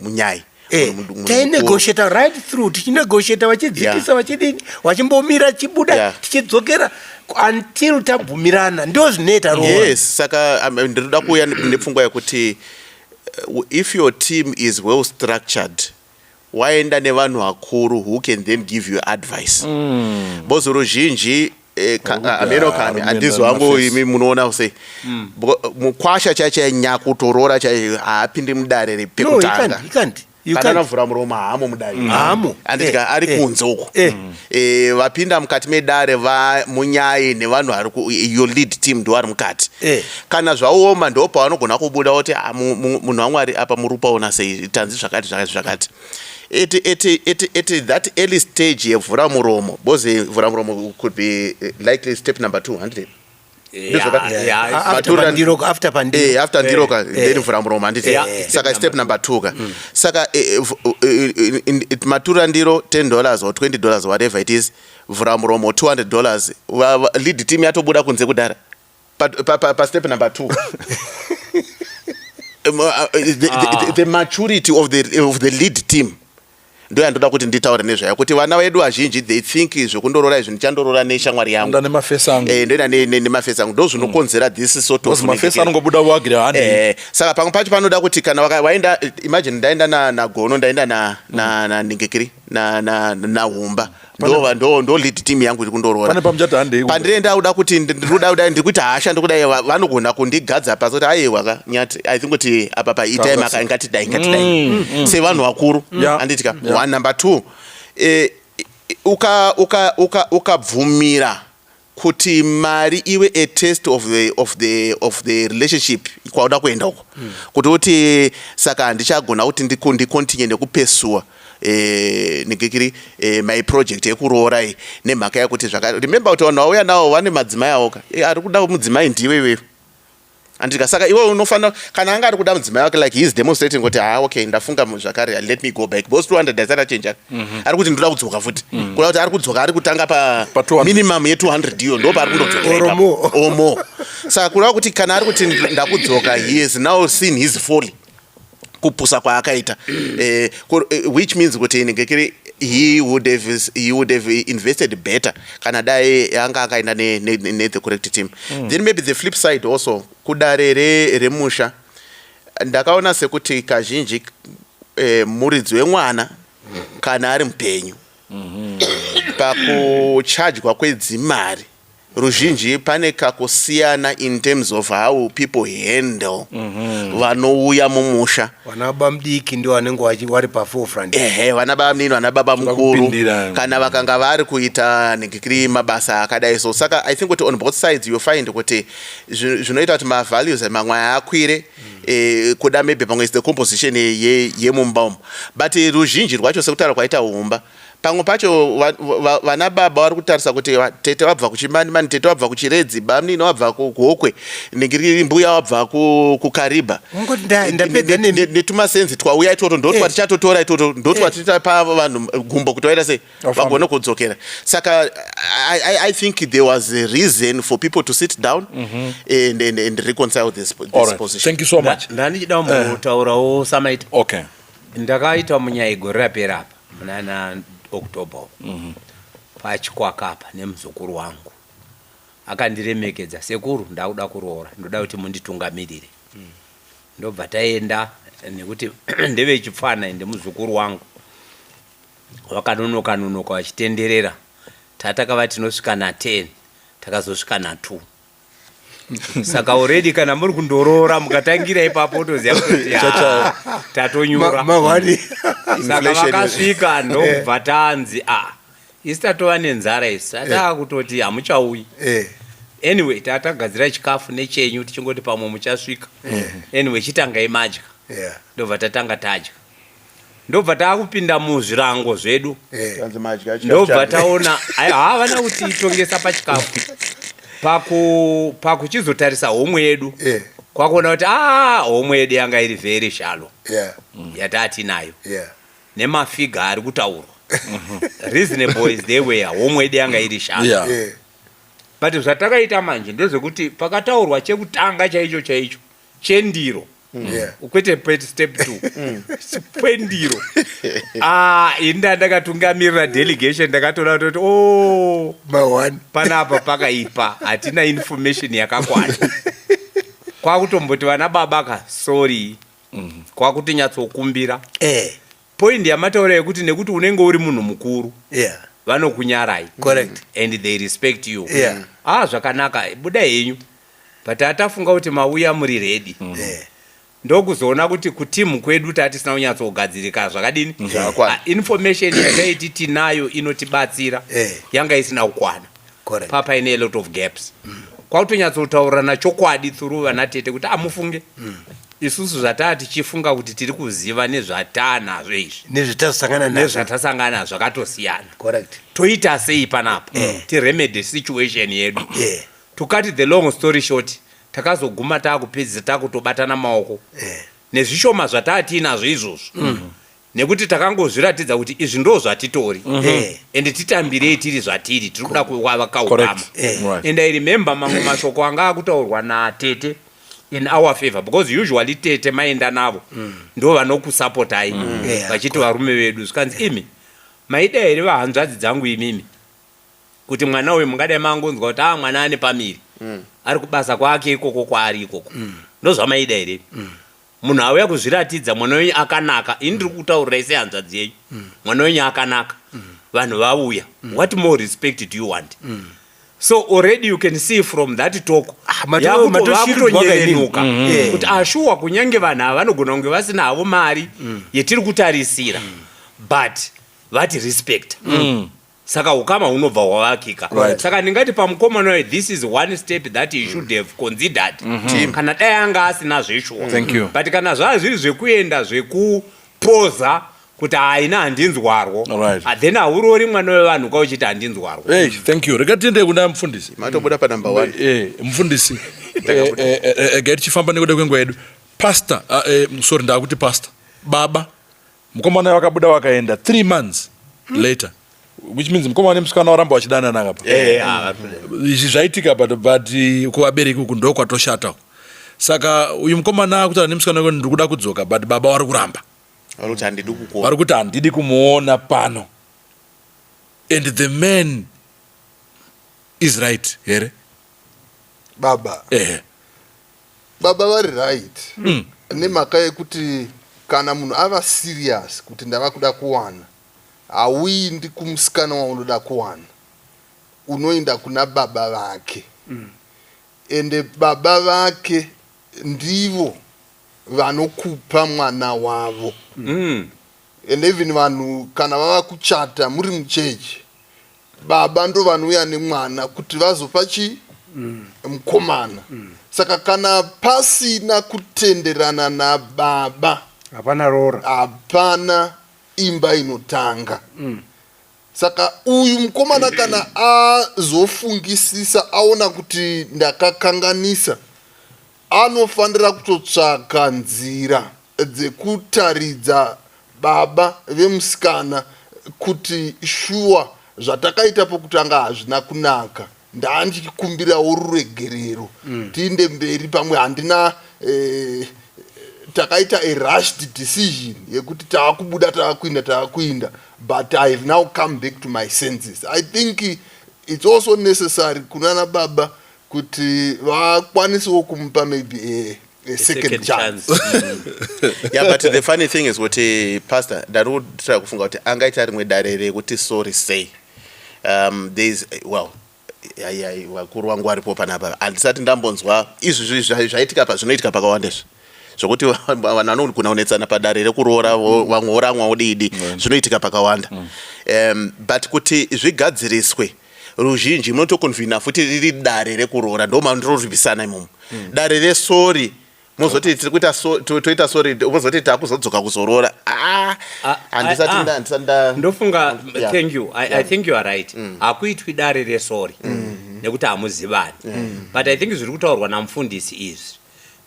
Munyai. Muri mukuru. Tainegotiata right through, tichinegotiata, vachidzikisa, vachidini, vachimbomira, chibuda, tichidzokera until tabvumirana. Ndo zvinoita roora. Yes, saka ndinoda kuuya nepfungwa yekuti if your team is well structured, waenda nevanhu vakuru who can then give you advice, because ruzhinji ameno kani. Vari handizi kuenda wangu. nemafesi. Imi munoona sei? Mukwasha chaichai nyakutoroora chai haapindi mudare No, you pekutanga. can't, you can't. You Kana can't. anavhura muromo, haamo mudare. Haamo. Handiti ari kunze uko. Vapinda mukati medare munyai nevanhu vari your lead team ndo vari mukati. Kana zvaoma, ndo pavanogona kubuda kuti, "Ah, munhu waMwari, apa muri kupaona sei? Tanzi zvakati, zvakati, zvakati." At that early stage yevhura muromo, because vhura muromo could be likely step number two, handiti? After pandiro, after pandiro. After ndiro ka, then vhura muromo, handiti? Saka step number two ka. Saka matura ndiro $10 or $20, whatever it is, vhura muromo $200, lead team yatobuda kunze kudhara pa step number two. The maturity of the lead team ndo yandoda kuti nditaure nezvayo, kuti vana vedu vazhinji, they think zvekundorora izvi, ndichandorora neshamwari yangu. Nda nemafesi angu. Ndoenda nemafesi angu, ndo zvinokonzera this sort of Because mafesi anongobuda wagira handi. Saka pamwe pacho panoda kuti kana waenda, imagine ndaenda naGono, ndaenda na Ningekiri, naHumba, ndo lead team yangu iri kundoroora. Pane pamuchati handei. Pandinoenda kuda kuti ndikuda kudai, ndiri kuita hasha, ndikudai, vanogona kundigadza pasi kuti, "Aiwa ka Nyati, I think kuti apa paitai maka, ngatidai, ngatidai," sevanhu vakuru. Handiti ka? One. Number two, ukabvumira kuti mari iwe a test of the relationship kwauda kuenda uko, kuti uti saka handichagona kuti ndicontinue nekupursue ningekiri my project yekuroora iyi nemhaka yekuti zvaka, remember kuti vanhu vauya navo vane madzimai avo ka. Ari kuda mudzimai ndiwe iwewe, andika? Saka iwe unofanira, kana anga ari kuda mudzimai wake, like he is demonstrating kuti, "Ha, okay, ndafunga zvakare, let me go back," because 200 asati achenja, ari kuti ndoda kudzoka futi. Kuda kuti ari kudzoka, ari kutanga pa Pa 200. Minimum ye200 iyo, ndo paari kundodzokera Or ipapo. more. Or more. Saka kureva kuti kana ari kuti ndakudzoka, he has now seen his folly, kupusa kwaakaita, which means kuti ngekiri he would have invested better kana dai anga akaenda ne the correct team. Then maybe the flip side also, kudare remusha, ndakaona sekuti kazhinji muridzi wemwana kana ari mupenyu, pakuchajwa kwedzimari ruzhinji pane kakusiyana in terms of how people handle vanouya mumusha. Vana baba mudiki ndio vanenge vari paforefront. Ehe, vana baba munini, vana baba mukuru, Vakupindira. kana vakanga vari kuita ningikiri mabasa akadai so. Saka I think kuti on both sides you find kuti zvinoita kuti mavalues mamwe akwire. Kuda maybe pamwe is the composition yemumba umu, but ruzhinji rwacho, sekutaura kwaita Humba, pamwe pacho vana baba vari kutarisa kuti tete vabva kuChimanimani, tete vabva kuChiredzi, bamunini vabva kuGokwe, ningiri mbuya vabva kuKariba. Ungoti ndapedza nemi. Netumasenzi twauya itoto, ndotwatichatotora itoto, ndotwatichapa vanhu gumbo kuti vaita sei, Vafambe. Vagone kudzokera. Saka I think there was a reason for people to sit down and reconcile this All right. position. Thank you so much. Ndandichida kumbotaurawo, samaita. Okay. Ndakaita munyai gore rapera apa munana October paChikwaka apa nemuzukuru wangu. Akandiremekedza, "Sekuru, ndakuda kuroora, ndoda kuti munditungamirire." Ndobva taenda, nekuti ndevechipfana, ende muzukuru wangu. Vakanonoka nonoka vachitenderera. Tatakava tinosvika na10, takazosvika na2. Saka already kana muri kundoroora, mukatangira ipapo, otoziva kuti ah, tatonyura. Mahwani. Saka Inflation. vakasvika, ndobva tanzi, "A, isi tatova nenzara, isi tataa kutoti hamuchauyi." Anyway, tatagadzira chikafu nechenyu, tichingoti pamwe muchasvika. Anyway, chitangai madya. Ndobva tatanga tadya, ndobva taakupinda muzvirango zvedu. Tanzi madya chikafu Ndobva chake. taona havana kutitongesa pachikafu. Pakuchizotarisa homwe yedu, kwakuona kuti a, homwe yedu yanga iri very shallow yatatinayo nemafiga ari kutaurwa. Reasonable is they were, homwe yedu yanga iri shallow. But zvatakaita manje ndezvekuti pakataurwa chekutanga chaicho chaicho chendiro, kwete pet step two pendiro. Ah, ini ndandakatungamirira delegation, ndakatoona kutoti o Mahwani. Panapa pakaipa, hatina information yakakwana. Kwakutomboti vana baba ka, sorry, kwakuti nyatsokumbira. Point yamataura yekuti nekuti unenge uri munhu mukuru, vanokunyarai and they respect you. Ah, zvakanaka, buda henyu, but atafunga kuti mauya muri ready. Ndokuzoona kuti kutimu kwedu tatisina kunyatsogadzirika zvakadini. Zvakakwana. Ah, information yataiti tinayo inotibatsira yanga isina kukwana. Papaine a lot of gaps. Kwakutonyatsotaurana chokwadi through vana tete kuti amufunge isusu zvataa tichifunga kuti tiri kuziva nezvataanazvo izvi Nezvatasangana nazvo. Nezvatasangana zvakatosiyana. Toita sei panapa tiremedy situation yedu? To cut the long story short, takazoguma taakupedzisa taakutobatana maoko nezvishoma zvataa tiinazvo izvozvo, nekuti takangozviratidza kuti izvi ndo zvatitori ende titambirei tiri zvatiri, tiri kuda kuvaka ukama. And I remember mamwe mashoko anga akutaurwa natete in our favor, because usually tete maenda navo ndo vanokusapotai, vachiti varume vedu. Zvikanzi, "Imi maida here vahanzvadzi dzangu imimi kuti mwana uyu mungadai mangonzwa kuti a mwana ane pamiri, ari kubasa kwake ikoko kwaari ikoko? Ndozvamaida here? Munhu auya kuzviratidza, mwana wenyu akanaka. Ini ndiri kutaurirai sehanzvadzi yenyu, mwana wenyu akanaka, vanhu vauya. What more respect do you want?" So already you can see from that talk Ah, matoshirirwa vakutonyevenuka kainini. Kuti ashuwa, kunyange vanhu ava vanogona kunge vasina havo mari yetiri kutarisira, but vati respect. Saka ukama hunobva hwavakika. Saka ndingati pamukomana uyu, this is one step that he should have considered kana dai anga asina zveshuwa. Thank you. But kana zvaa zviri zvekuenda zvekupoza kuti haina, handinzwarwo, Ah, then haurori mwana wevanhu kauchiti handinzwarwo. Hey, thank you. Rega tiende kuna mufundisi. Matobuda panumber one. Mufundisi, gai tichifamba nekuda kwenguva yedu. Pastor, sorry, ndakuti pastor, baba, mukomana wakabuda wakaenda 3 months later, which means mukomana nemusikana waramba vachidanana kapa. Ah, Izvi zvaitika, but kuvabereki uku ndo kwatoshata. Saka uyu mukomana akutaura nemusikana wake, "Ndiri kuda kudzoka," but baba vari kuramba. Vari kuti handidi kukuona. Vari kuti handidi kumuona pano. And the man is right here? Baba? Ehe. Baba vari right, nemhaka yekuti kana munhu ava serious kuti ndava kuda kuwana, hauindi kumusikana waunoda kuwana, unoenda kuna baba vake. Ende baba vake ndivo vanokupa mwana wavo. And even vanhu kana vava kuchata muri muchechi, baba ndo vanouya nemwana kuti vazopa chi mukomana. Saka kana pasina kutenderana nababa, hapana roora, hapana imba inotanga. Saka uyu mukomana kana azofungisisa, aona kuti ndakakanganisa, anofanira kutotsvaka nzira dzekutaridza baba vemusikana kuti shuwa zvatakaita pokutanga hazvina kunaka, ndandichikumbirawo ruregerero, tiinde mberi. Pamwe handina takaita a rushed decision yekuti taakubuda, taakuinda, taakuinda, but I have now come back to my senses. I think it's also necessary kunana baba kuti vakwanisewo kumupa maybe a second chance. Yeah, but the funny thing is kuti, pastor, ndari kutry kufunga kuti angaita rimwe dare rekuti sorry sei. There is, well, ai vakuru vangu varipo panapa, handisati ndambonzwa izvi zvaitika pa zvinoitika pakawanda izvi zvokuti vanhu vanogona kunetsana padare rekuroora, vamwe voramwa, wodidi, zvinoitika pakawanda. But kuti zvigadziriswe, ruzhinji munotoconvena futi riri dare rekuroora, ndo mandoribvisana imomo. Dare resorry, mozoti tiri kuita toita sorry, mozoti takuzodzoka kuzoroora. Ah, handisati handisati nda Ndofunga, thank you, I think you are right. Hakuitwi dare resorry nekuti hamuzivani, but I think zviri kutaurwa namufundisi izvi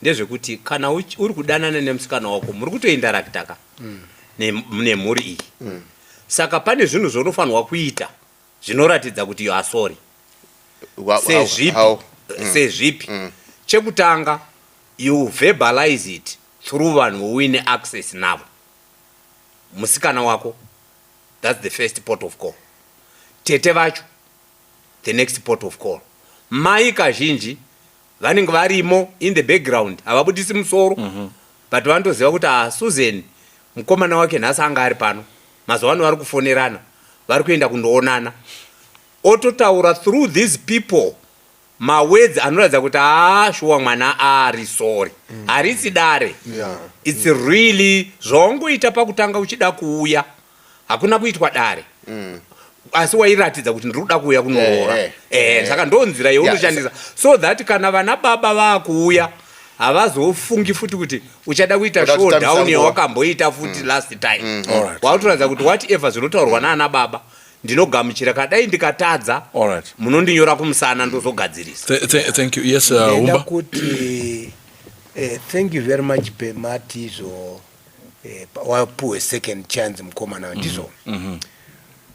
ndezvekuti kana uri kudanana nemusikana wako, muri kutointeracta ka nemhuri iyi, saka pane zvinhu zvaunofanirwa kuita zvinoratidza kuti you are sorry. Sezvipi? How? Sezvipi? Chekutanga, you verbalize it through vanhu uine access navo, musikana wako, that's the first port of call, tete vacho, the next port of call, mai kazhinji vanenge varimo in the background, havabudisi musoro, but vanotoziva kuti, ah, Susan mukomana wake nhasi anga ari pano, mazuva ano vari kufonerana, vari kuenda kundoonana, ototaura through these people mawords anoratidza kuti, aa, shuwa mwana ari sorry. Harisi dare. It's really zvawangoita pakutanga uchida kuuya, hakuna kuitwa dare, asi wairatidza kuti ndiri kuda kuuya kunoroora. Saka ndo nzira yaunoshandisa so that kana vana baba vaakuuya, havazofungi futi kuti uchada kuita Kuda kutambisa showdown nguva. yawakamboita futi last time. Wakutoratidza kuti whatever zvinotaurwa naana baba ndinogamuchira, kadai ndikatadza, munondinyora kumusana, ndozogadzirisa. Thank you. Yes, Ndenda Humba. kuti thank you very much pemati izvo, wapuwe second chance mukomana, ndizvo.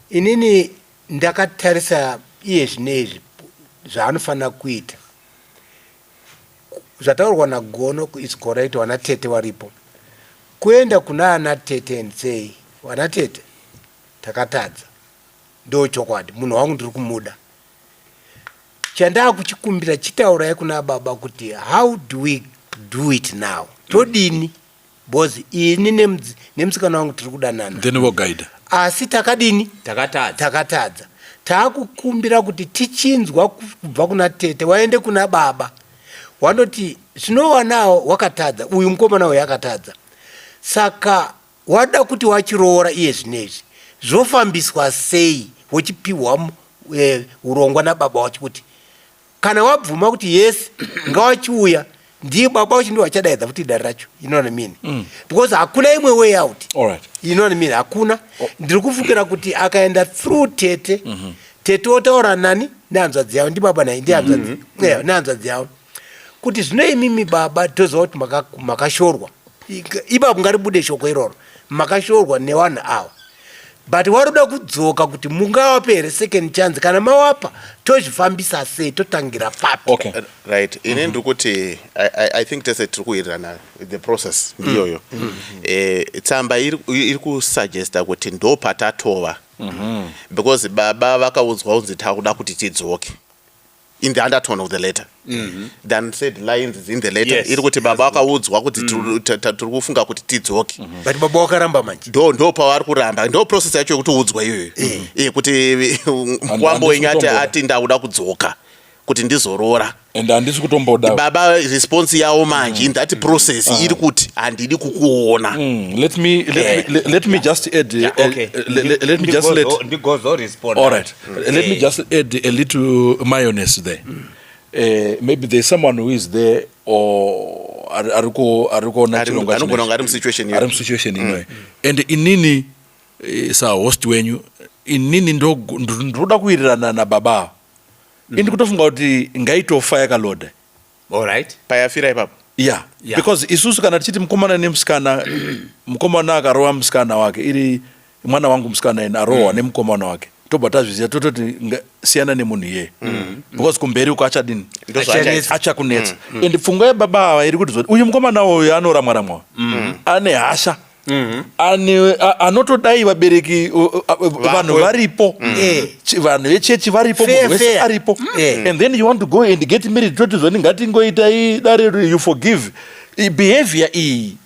Inini ndakatarisa iye zvinezvi zvaanofanira kuita, zvataurwa naGono is correct. Vana tete varipo, kuenda kuna ana tete and say, "Vana tete, takatadza, ndo chokwadi, munhu wangu ndiri kumuda, chandakuchikumbira, chitaurai kuna baba kuti how do we do it now, todini, because ini nemusikana wangu tiri kudanana." Then voguide. Asi takadini? Takatadza. Takatadza, taakukumbira kuti tichinzwa kubva kuna tete, waende kuna baba wandoti zvinowanawo wakatadza, uyu mukomana uyu akatadza, saka wada kuti wachiroora iye zvinezvi, zvofambiswa sei?" Wochipiwa urongwa nababa wacho kuti kana wabvuma kuti yes, ngawachiuya, ndiye baba wacho ndiwo achadaidza futi dare racho, you know what I mean? Because hakuna imwe way out. You know what I mean? Hakuna. Ndiri kufungira kuti akaenda through tete, tete otaura nani? Nehanzvadzi yavo, ndibaba nai, ndihanzvadzi, yeah, nehanzvadzi yavo kuti zvino imimi baba, toziva kuti makashorwa. Ipapo ngaribude shoko iroro, makashorwa nevanhu ava, but waroda kudzoka, kuti mungavape here second chance? Kana mawapa, tozvifambisa sei? Totangira papi? Right, ini ndiri kuti I think tese tiri kuwirirana, the process ndiyoyo. Tsamba iri kusuggesta kuti ndo patatova, because baba vakaudzwa kunzi takuda kuti tidzoke. In the undertone of the letter, the unsaid lines is in the letter, iri kuti baba vakaudzwa kuti tiri kufunga kuti tidzoke. But baba wakaramba manje. Ndo pavari kuramba, ndo process yacho yekutiudzwa iyoyo, kuti mukwambo wenyu ati Handisi kutomboda. Ati ndakuda kudzoka kuti ndizoroora. And handisi kutomboda. Baba, response yavo manje in that process iri kuti handidi kukuona. Let me just add let me just let Ndigozorespond. All right. Let me just add a little mayonnaise there. Maybe there's someone who is there or ari kuona chirongwa anogona kunge ari musituation ari musituation inoyi. And inini sahost wenyu, inini ndoda kuwirirana nababa ava. Ini kutofunga kuti ngaitofa yakaloda. Alright. Payafira ipapo. Yeah. Because isusu kana tichiti mukomana nemusikana, mukomana akarova musikana wake, iri mwana wangu musikana ine arohwa nemukomana wake, tobva tazviziva, tototi siyana nemunhu iyeye, because kumberi uko achadini? Ndozvaachaita. Achakunetsa. And pfungwa yebaba ava iri kuti zoti uyu mukomana uyu anoramwa ramwa, ane hasha, ane anotodai vabereki, vanhu varipo, vanhu vechechi varipo, munhu wese Fair. aripo, and then you want to go and get married. Toti zvoni ngatingoitai dare, you forgive. Behavior iyi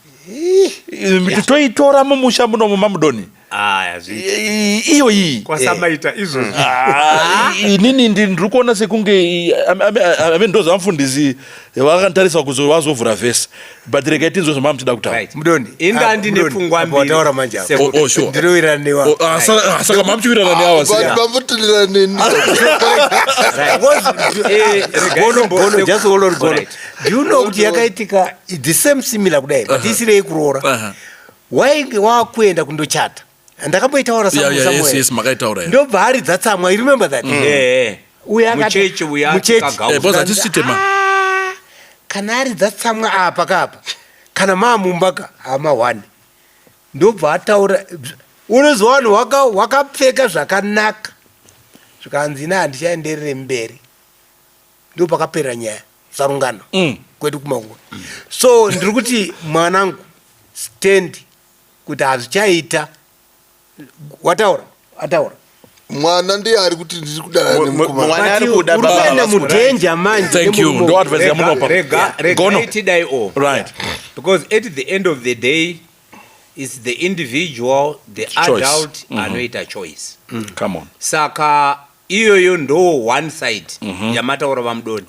toitora mumusha munomu mamudoni. Aya, zviiti. Iyo iyi Kwasamaita izvozvo. Ah, inini ndiri kuona sekunge ame ndo zvamufundisi vakantarisa kuzo vazovhura vhesi, but regai tinzwe zvamamuchida kutaura. Right. Mudoni. Inga Ah, ndine Mudoni, pfungwa apa mbiri. wataura manje apa. Oh, sure. Ndinowirirana newa. Oh, ah, saka mamuchiwirirana neava sei? Vanhu vambotenderana neni. Regai Gono, Gono, just hold on, Gono. Alright. Do you know kuti yakaitika the same similar kudai, but isiri yekuroora? Wainge wakuenda kundochata, ndakamboitaura somewhere. Yes, makaitaura, yeah. Ndobva aridza tsamwa, you remember that? Uyo Muchechi uya muchechi. akagausa. Because hatisi chitema. Ah, kana aridza tsamwa apa kapa, kana maamumba ka hama one, ndobva ataura, unozwa vanhu wakapfeka zvakanaka, zvikanzi ina handichaenderere mberi. Ndo pakapera nyaya sarungano kwedu kumakuva. So ndiri kuti mwanangu, stand kuti hazvichaita. Wataura, ataura. Mwana ndiye ari kuti ndiri kudanana nemukomana. Mwana ari But kuda uri baba kuenda havasi kuda. mudanger manje Thank you. nemurume. Ndo advice yamunopa. Gono. Regai tidai o because at the end of the day it's the individual, the Choice. adult anoita choice. Come on. Saka iyoyo ndo one side yamataura vamudoni.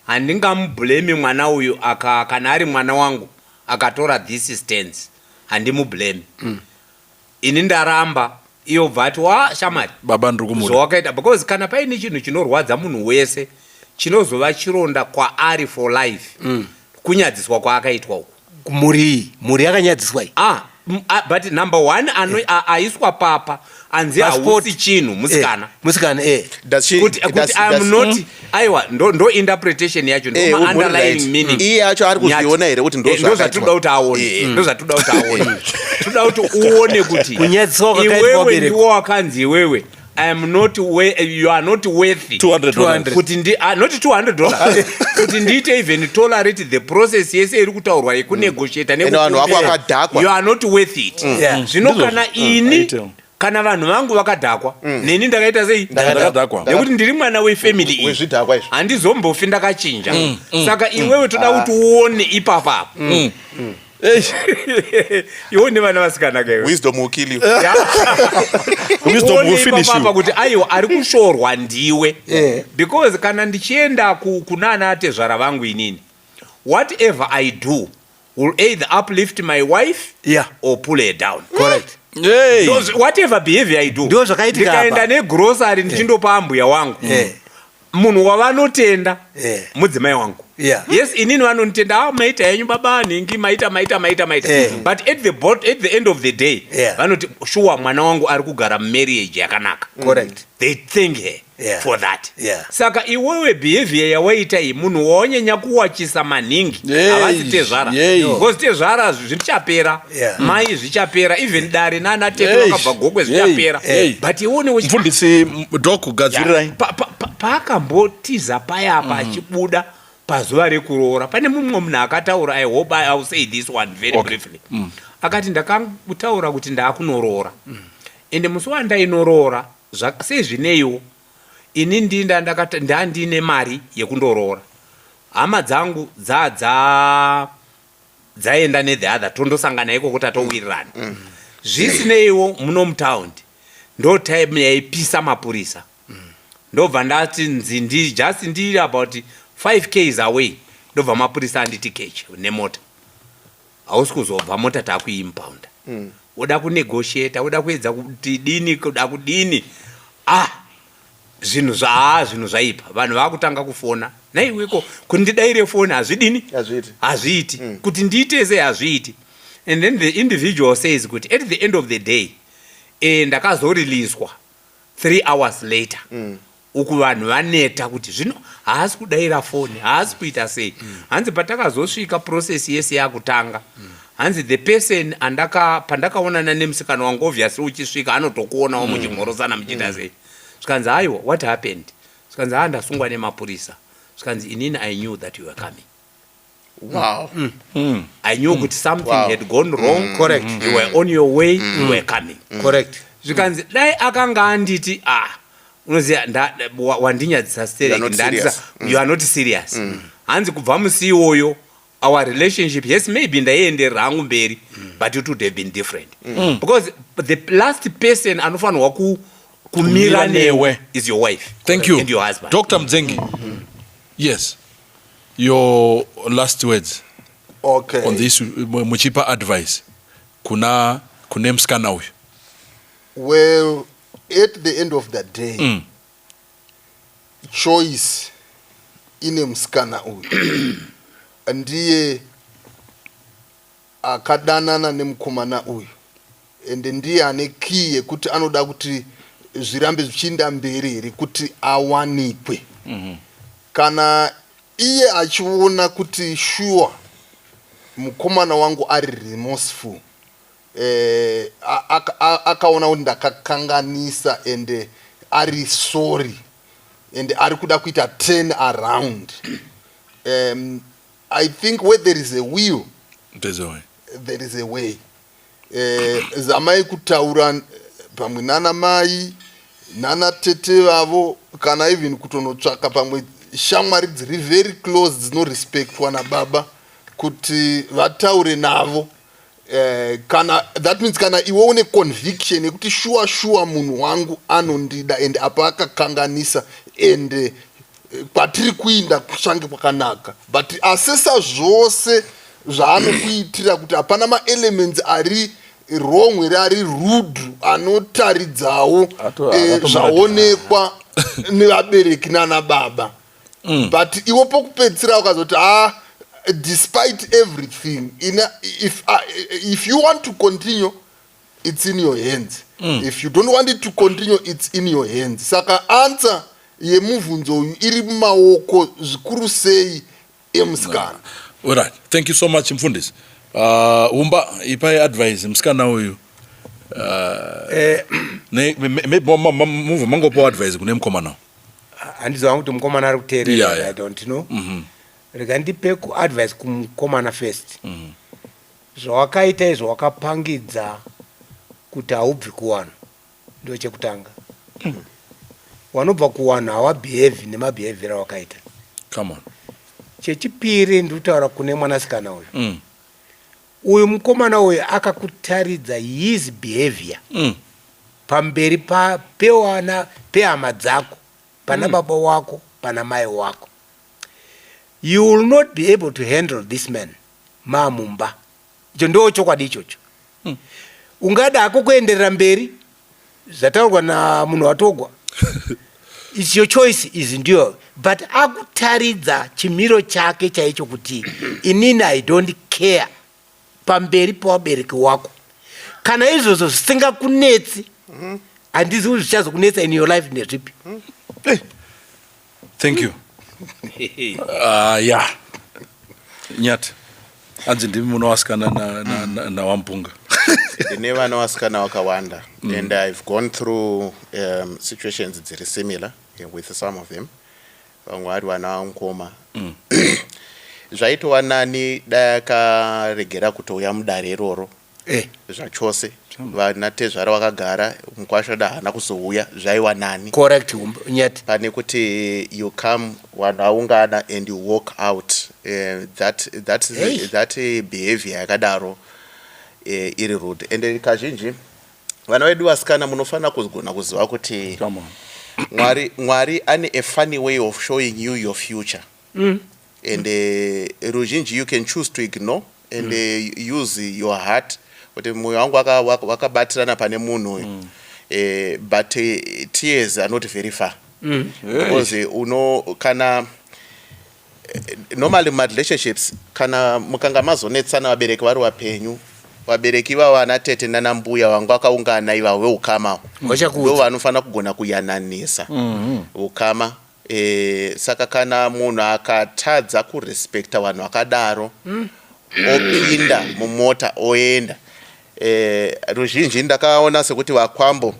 Handingamublame mwana uyu aka, kana ari mwana wangu akatora this stance, handimublame. Ini ndaramba, iyo bva ati wa shamari Baba ndiri kumuda. Zvawakaita, because kana paine chinhu chinorwadza munhu wese chinozova chironda kwaari for life, kunyadziswa kwaakaitwa uku. Mhuri iyi, mhuri yakanyadziswa iyi. Ah, but number one aiswa papa anzi Passport. hausi chinhu musikana. Musikana. Does she, Kuti I'm not, aiwa, ndo interpretation yacho, ndo Uri underlying right. meaning. Iye acho ari kuzviona here kuti ndo Ndo zvakaitwa? zvatinoda kuti aone. Ndo zvatinoda kuti aone. Toda kuti uone kuti Kunyadziswa kwakaitwa iwewe vabereki. ndiwo wakanzi iwewe I am not you are not worthy $200. kuti ndi not $200, kuti ndiite even tolerate the process yese iri kutaurwa yekunegotiata. Ende vanhu vako vakadhakwa. You are not worth it. Zvino kana ini Aite. kana vanhu vangu vakadhakwa, neni ndakaita sei? Ndakadhakwa. Nekuti ndiri mwana wefamily iyi. Wezvidhakwa izvi. Handizombofi ndakachinja. Saka iwewe toda kuti uone ipapapo. Eish, Iwo nevana vasikana kaiwe. Wisdom will kill you. Wisdom Uone will finish ipapapa you. kuti aiwa, ari kushorwa ndiwe, because kana ndichienda kunana atezvara vangu inini, whatever I do will either uplift my wife or pull her down. Correct. Hey. Whatever behavior I do, Ndizvo zvakaitika ndikaenda apa. negrocery ndichindopa ambuya wangu, munhu wavanotenda mudzimai wangu. Yes, inini vanonditenda, ah, maita henyu baba nhingi, maita, maita, maita, maita, but at the end of the day vanoti shuwa mwana wangu ari kugara mumarriage yakanaka. They thank her for that. Saka iwewe behavior yawaita iyi, munhu waonyanya kuwachisa maningi havasi tezvara, because tezvara zvichapera, mai zvichapera, even dare nana tete vakabva Gokwe zvichapera, but iwone Mufundisi Dok, gadzirirai. Paakambotiza payapa achibuda pazuva rekuroora, pane mumwe munhu akataura, I hope I will say this one very briefly. Akati ndakataura kuti ndaakunoroora, ende musi wandainoroora sezvineiwo ini ndinda ndandine mari yekundoroora, hama dzangu dzadza dzaenda nethe other, tondosangana ikoko tatowirirana. Zvisineiwo muno mutaundi ndo time yaipisa mapurisa. Ndobva ndati nzi ndi just ndiri about 5 ks away, ndobva mapurisa anditi keche nemota, hausi kuzobva, mota takuimpounda. Woda kunegotiata, woda kuedza kuti dini, kuda kudini, ah, zvinhu zva zvinhu zvaipa. Vanhu vakutanga kufona. Naiweko kuti ndidaire foni hazvidini? Hazviiti. Hazviiti. Kuti ndiite sei, hazviiti. And then the individual says kuti at the end of the day ndakazoriliswa 3 hours later, uku vanhu vaneta kuti zvino haasi kudaira foni, haasi kuita sei. Hanzi patakazosvika, process yese yakutanga, hanzi the person andaka pandakaonana nemusikana wangu, obviously uchisvika anotokuonawo, muchimhorosana, muchiita sei. Zvikanzi, "Aiwa, what happened?" Zvikanzi, "Ha, ndasungwa nemapurisa." Zvikanzi, "Inini I knew that you were coming. I knew kuti something had gone wrong. You were on your way, you were coming." Zvikanzi dai akanga anditi, "Ah, unoziva, wandinyadzisa." You are not Stereki, serious. you are not serious. Hanzi kubva musi iwoyo, our relationship, yes, maybe ndaienderera hangu mberi, but it would have been different, because the last person anofanirwa kumira Kumira newe newe. is your wife Thank you. and your husband. Dr Mdzengi, yes, your last words on this, muchipa advice kuna kune musikana uyu. Well, at the end of the day, choice ine musikana uyu. Ndiye akadanana nemukomana uyu, ende ndiye ane key yekuti anoda kuti zvirambe zvichiinda mberi here, kuti awanikwe. Kana iye achiona kuti sure, mukomana wangu ari remorseful, akaona kuti ndakakanganisa ende ari sorry and ari kuda kuita turn around, I think where there is a will, There's a way. there is a way. Zamai kutaura pamwe nana mai, nana tete vavo, kana even kutonotsvaka pamwe shamwari dziri very close, dzinorespectwa nababa, kuti vataure navo. Kana that means kana iwe une conviction yekuti sure sure munhu wangu anondida and apa akakanganisa and kwatiri kuinda kuchange kwakanaka, but asesa zvose zvaanokuitira kuti hapana maelements ari wrong here, ari rude, anotaridzawo zvaonekwa nevabereki nana baba. But iwe pokupedzisira ukazoti, "Ah, despite everything," if you want to continue, it's in your hands. If you don't want it to continue, it's in your hands. Saka answer yemubvunzo uyu iri mumaoko zvikuru sei emusikana. Alright, thank you so much, mfundisi. Umba ipai advice musikana uyu. Maybe mubva mangopawo advice kune mukomana. Handiziva kuti mukomana ari kuteerera. I don't know. Rega ndipe kuadvice kumukomana first. Zvawakaita izvo, wakapangidza kuti haubvi kuwanhu, ndo chekutanga. Wanobva kuwanhu hawabehave nemabehaviour awakaita. Come on. Chechipiri, ndiri kutaura kune mwanasikana uyu. Uyu mukomana uyu akakutaridza his behavior pamberi pewana, pehama dzako, pana baba wako, pana mai wako. You will not be able to handle this man mamumba. Icho ndo chokwadi ichocho. Ungada hako kuenderera mberi, zvataurwa namunhu watogwa, it's your choice, is ndiyo, but akutaridza chimiro chake chaicho kuti inini I don't care pamberi pewabereki wako. Kana izvozvo zvisingakunetsi, handizi kuti zvichazokunetsa in your life ndezvipi. Thank you. Yeah, Nyati, hanzi ndimi munowasikana nawampunga. Ndine vana vasikana vakawanda and I've gone through situations dziri similar with some of them. Vamwe vari vana vamukoma. Zvaitova nani dai akaregera kutouya mudare iroro zvachose. Vana tezvara vakagara, mukwasha da haana kuzouya, zvaiwa nani Correct, Nyati. pane kuti you come, vanhu vaungana, and you walk out. That, Hey. that behavior yakadaro iri rude. And kazhinji vana vedu vasikana, munofanira kugona kuziva kuti Come on. Mwari ane a funny way of showing you your future, and ruzhinji you can choose to ignore and use your heart kuti mwoyo wangu wakabatirana pane munhu uyu. But tears are not very far, because uno kana Normally mumarelationships, kana mukanga mazonetsana, vabereki vari vapenyu, vabereki ivavo, ana tete nana mbuya vanga vakaungana ivavo veukama, Vachakuudza. ndo vanofanira kugona kuyananisa ukama. Saka kana munhu akatadza kurespekta vanhu vakadaro, opinda mumota oenda, ruzhinji ndakaona sekuti vakwambo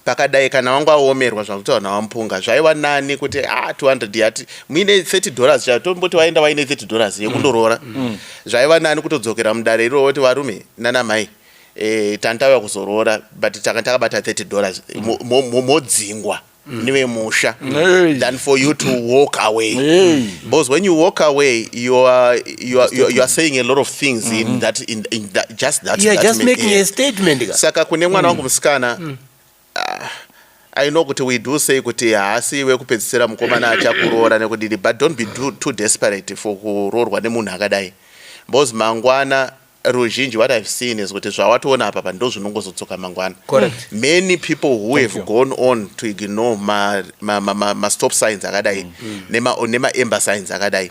pakadai, kana vanga vaomerwa zvakuti vanhu vamupunga, zvaiva nani kuti a 200 yati muine $30 chayo, tomboti vaenda vaine $30 yekundoroora, zvaiva nani kutodzokera mudare iroro kuti, "Varume nanamai, tantauya kuzoroora, but taka takabata $30," modzingwa nevemusha than for you to walk away, because when you walk away, you are saying a lot of things in that just that You are that just making a statement ka. Saka kune mwana wangu musikana, I know kuti we do say kuti haasi wekupedzisira mukomana achakuroora nekudini, but don't be too desperate for kuroorwa nemunhu akadai, because mangwana ruzhinji, what I've seen is kuti zvawatoona apa pa ndo zvinongozodzoka mangwana. Many people who Thank have you. gone on to ignore ma stop signs akadai nema-amber signs akadai,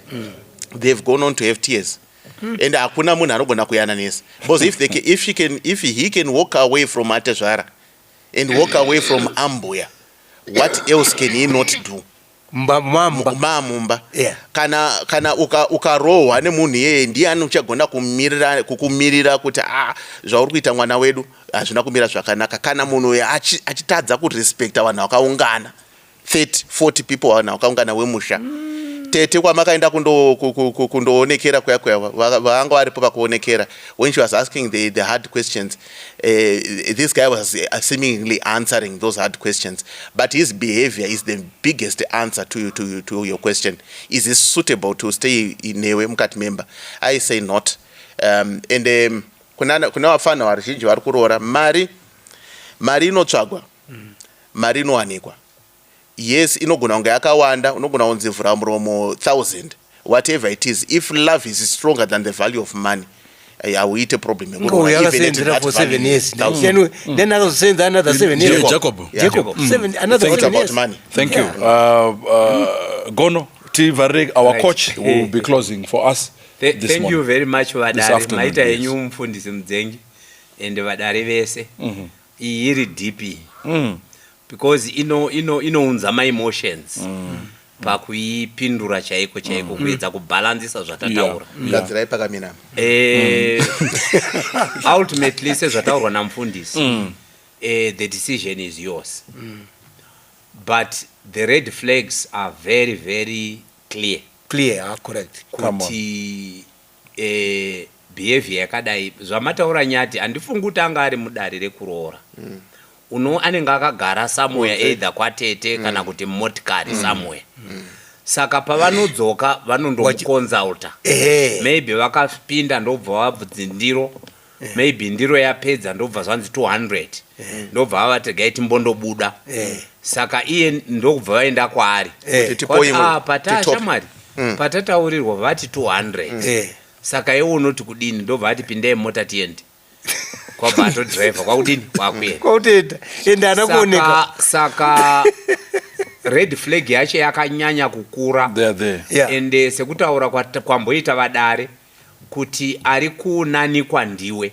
they've gone on to have tears, and hakuna munhu anogona kuyananisa, because if, they can, if, she can, if he can walk away from atezvara and walk away from ambuya, what else can he not do? Mba mamba. Mamumba. Kana ukarohwa nemunhu iyeye, ndiani uchagona kumirira kukumirira kuti a zvauri kuita mwana wedu hazvina kumira zvakanaka, kana munhu uyu achitadza kurespekta vanhu vakaungana, 30 40 people, vanhu vakaungana wemusha? Tete kwamakaenda kundoonekera kuya kuya, vanga varipo pakuonekera when she was asking the hard questions. This guy was seemingly answering those hard questions, but his behavior is the biggest answer to your question: is he suitable to stay newe mukati memba? I say not. And kuna vafana vazhinji vari kuroora mari. Mari inotsvagwa, mari inowanikwa. Yes, inogona kunge yakawanda, unogona kunzi vhura muromo 1000, whatever it is, if love is stronger than the value of money, hauite problem yekuroora, Uyu even at akasenzera that for 7 value, years. 1000. Then akazosenza another 7 years. Yeah, Jacob. Yeah. Jacob, seven, another It's 7 about years. money. Thank you. Gono Tivare, our coach will be closing for us this Thank morning. you very much, This vadare. afternoon, Maita yes. henyu, mufundisi Mudzengi and vadare vese. Iyi iri deep because inounza maemotions pakuipindura chaiko chaiko, kuedza kubhalansisa zvatataura. Gadzirai pakamira. Ultimately, sezvataurwa namufundisi, the decision is yours, but the red flags are very, very clear. Clear, ah, correct. Come on. Kuti behavior yakadai, zvamataura nyati, handifungi kuti anga ari mudare rekuroora. Uno anenge akagara somewhere, either kwatete kana kuti mumotikari somewhere. Saka pavanodzoka vanondomukonsulta. Maybe vakapinda, ndobva vabvudzi ndiro, maybe ndiro yapedza, ndobva zvanzi 200, ndobva vavati gai timbondobuda. Saka iye ndokubva vaenda kwaari. Kuti tipoimwe, Kwati, "Ah, pata titope." shamwari, patataurirwa vati 200. Saka iwe unoti kudini? Ndobva ati, "Pindai mota tiende." Kwabva atodhiraivha kwakudini, kwakuenda. Kwautenda ende haana kuoneka. Saka red flag yacho yakanyanya kukura. They are there. Ende sekutaura kwamboita vadare kuti ari kunanikwa ndiwe.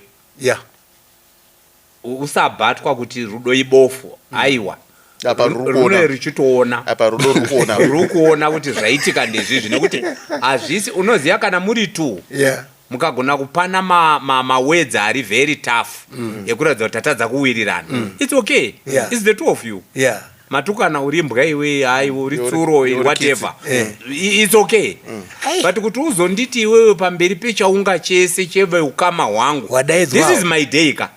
Usabatwa kuti rudo ibofu, aiwa. Apa ruri Rune kuona. ruchitoona. Apa rudo ruri kuona. Ruri kuona kuti zvaitika ndezvizvi, nekuti hazvisi, unoziva, kana muri two, mukagona kupana mawords ari very tough ekuratidza kuti tatadza kuwirirana, it's okay. It's the two of you. Matukana, uri mbwa iwe, haiwe uri tsuro, uri whatever. It's okay, but kuti uzonditi iwewe pamberi pechaunga chese cheveukama hwangu, Wadaidzwa. this is my day ka.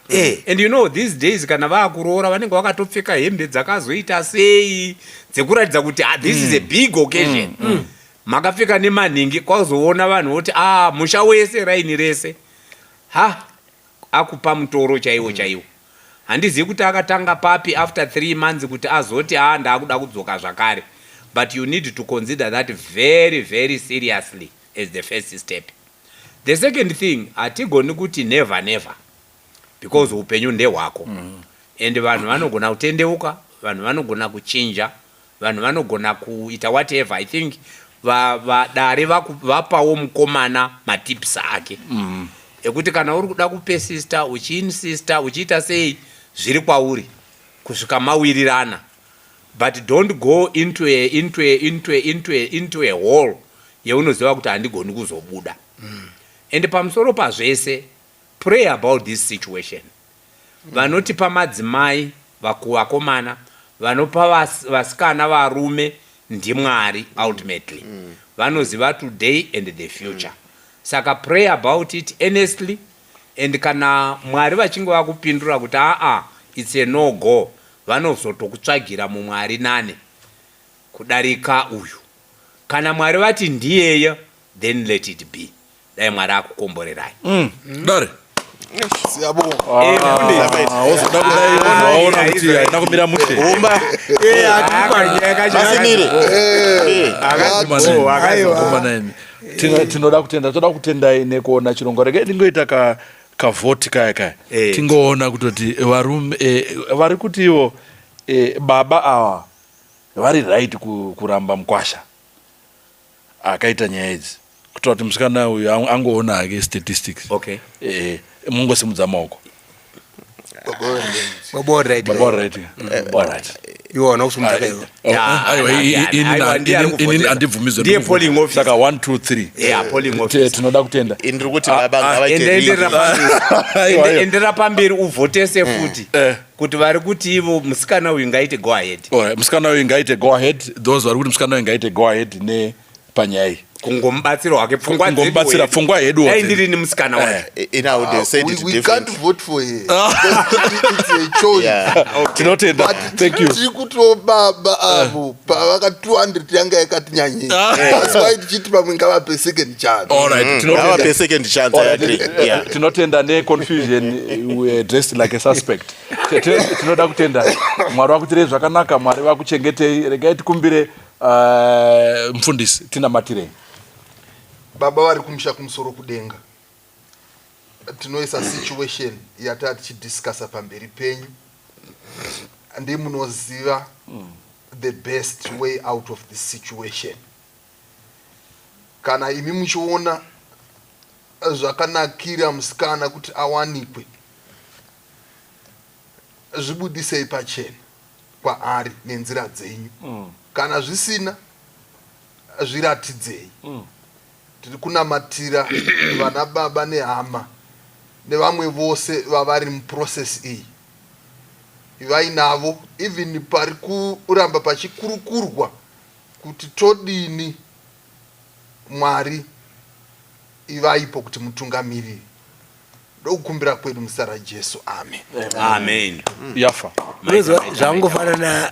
And you know these days kana vaakuroora vanenge vakatopfeka hembe dzakazoita sei dzekuratidza kuti, ah, this is a big occasion. Makapfeka nemanhingi, kwazoona vanhu voti, ah, musha wese, raini rese, ha, akupa mutoro chaiwo chaiwo. Handizivi kuti akatanga papi after 3 months kuti azoti, a, ndaakuda kudzoka zvakare, but you need to consider that very, very seriously as the first step. The second thing, hatigoni kuti never, never, because upenyu ndehwako and vanhu vanogona kutendeuka, vanhu vanogona kuchinja, vanhu vanogona kuita whatever. I think Vadare vapawo mukomana matips ake ekuti kana uri kuda kupersista, uchiinsista, uchiita sei, zviri kwauri kusvika mawirirana, but don't go into a hole yeunoziva kuti handigoni kuzobuda. And pamusoro pazvese, pray about this situation. Vanotipa madzimai vakomana, vanopa vasikana varume ndiMwari. Ultimately vanoziva today and the future. Saka pray about it earnestly, and kana Mwari vachinge vakupindura kuti aa, it's a no go, vanozotokutsvagira mumwe ari nane kudarika uyu. Kana Mwari vati ndiyeye, then let it be. Dai Mwari akukomborerai. Dare. Siyabonga. Ah, wozoda kudai waona kuti haina kumira mushe. Umba. Masimire. Komana imi. Tinoda kutenda, toda kutendai nekuona chirongwa. Regai ndingoita ka kavhoti kaya kaya. Tingoona kutoti varume vari kuti ivo baba ava vari right kuramba mukwasha akaita nyaya idzi, kuitira kuti musikana uyu angoona hake statistics. Mungosimudza maoko. Baba right. Baba right, all right. Iwe wana kusimudza kaiwe. Oh, aiwa, Aiwa, ndiye ari inini kuvhotesa. handibvumidzwe. Ndiye polling officer. Saka 1 2 3. Yeah, polling officer. Tinoda kutenda. Ini ndiri kuti baba ngavaite Ende ring. Aiwa, aiwa. Endera pamberi uvhotese futi kuti vari kuti ivo musikana uyu ngaite go ahead. Alright, musikana uyu ngaite go ahead. Those vari kuti musikana uyu ngaite go ahead nepanyaya iyi. Kungomubatsira hake, pfungwa dzedu Kungomubatsira, hedu. pfungwa hedu Dai dzedu. ndiri nemusikana wacho. In I would have said it We can't different. vote for her because it's a choice. Tinotenda. But Thank you. tiri kutiwo baba avo pavaka 200 yanga yakati nyanyei. That's why tichiti pamwe ngavape second chance. All right, tinotenda. Ngavape second chance, I agree. Yeah. Tinotenda neconfusion. We are dressed like a suspect. Tinoda kutenda. Mwari vakuitirei zvakanaka, Mwari vakuchengetei. Regai tikumbire mufundisi, tinamatirei. Baba vari kumusha kumusoro kudenga, tinoisa situation yataa tichidiscussa pamberi penyu. Ndimunoziva the best way out of this situation. Kana imi muchiona zvakanakira musikana kuti awanikwe, zvibudisei pachena kwaari nenzira dzenyu. Kana zvisina, zviratidzei. Tiri kunamatira vana baba nehama nevamwe vose vavari muprocess iyi. Vainavo even pari kuramba pachikurukurwa kuti todini. Mwari, ivaipo kuti mutungamiriri. Ndokukumbira kwedu muzita raJesu, amen. Amen. Yafa. Unozwa zvangofanana.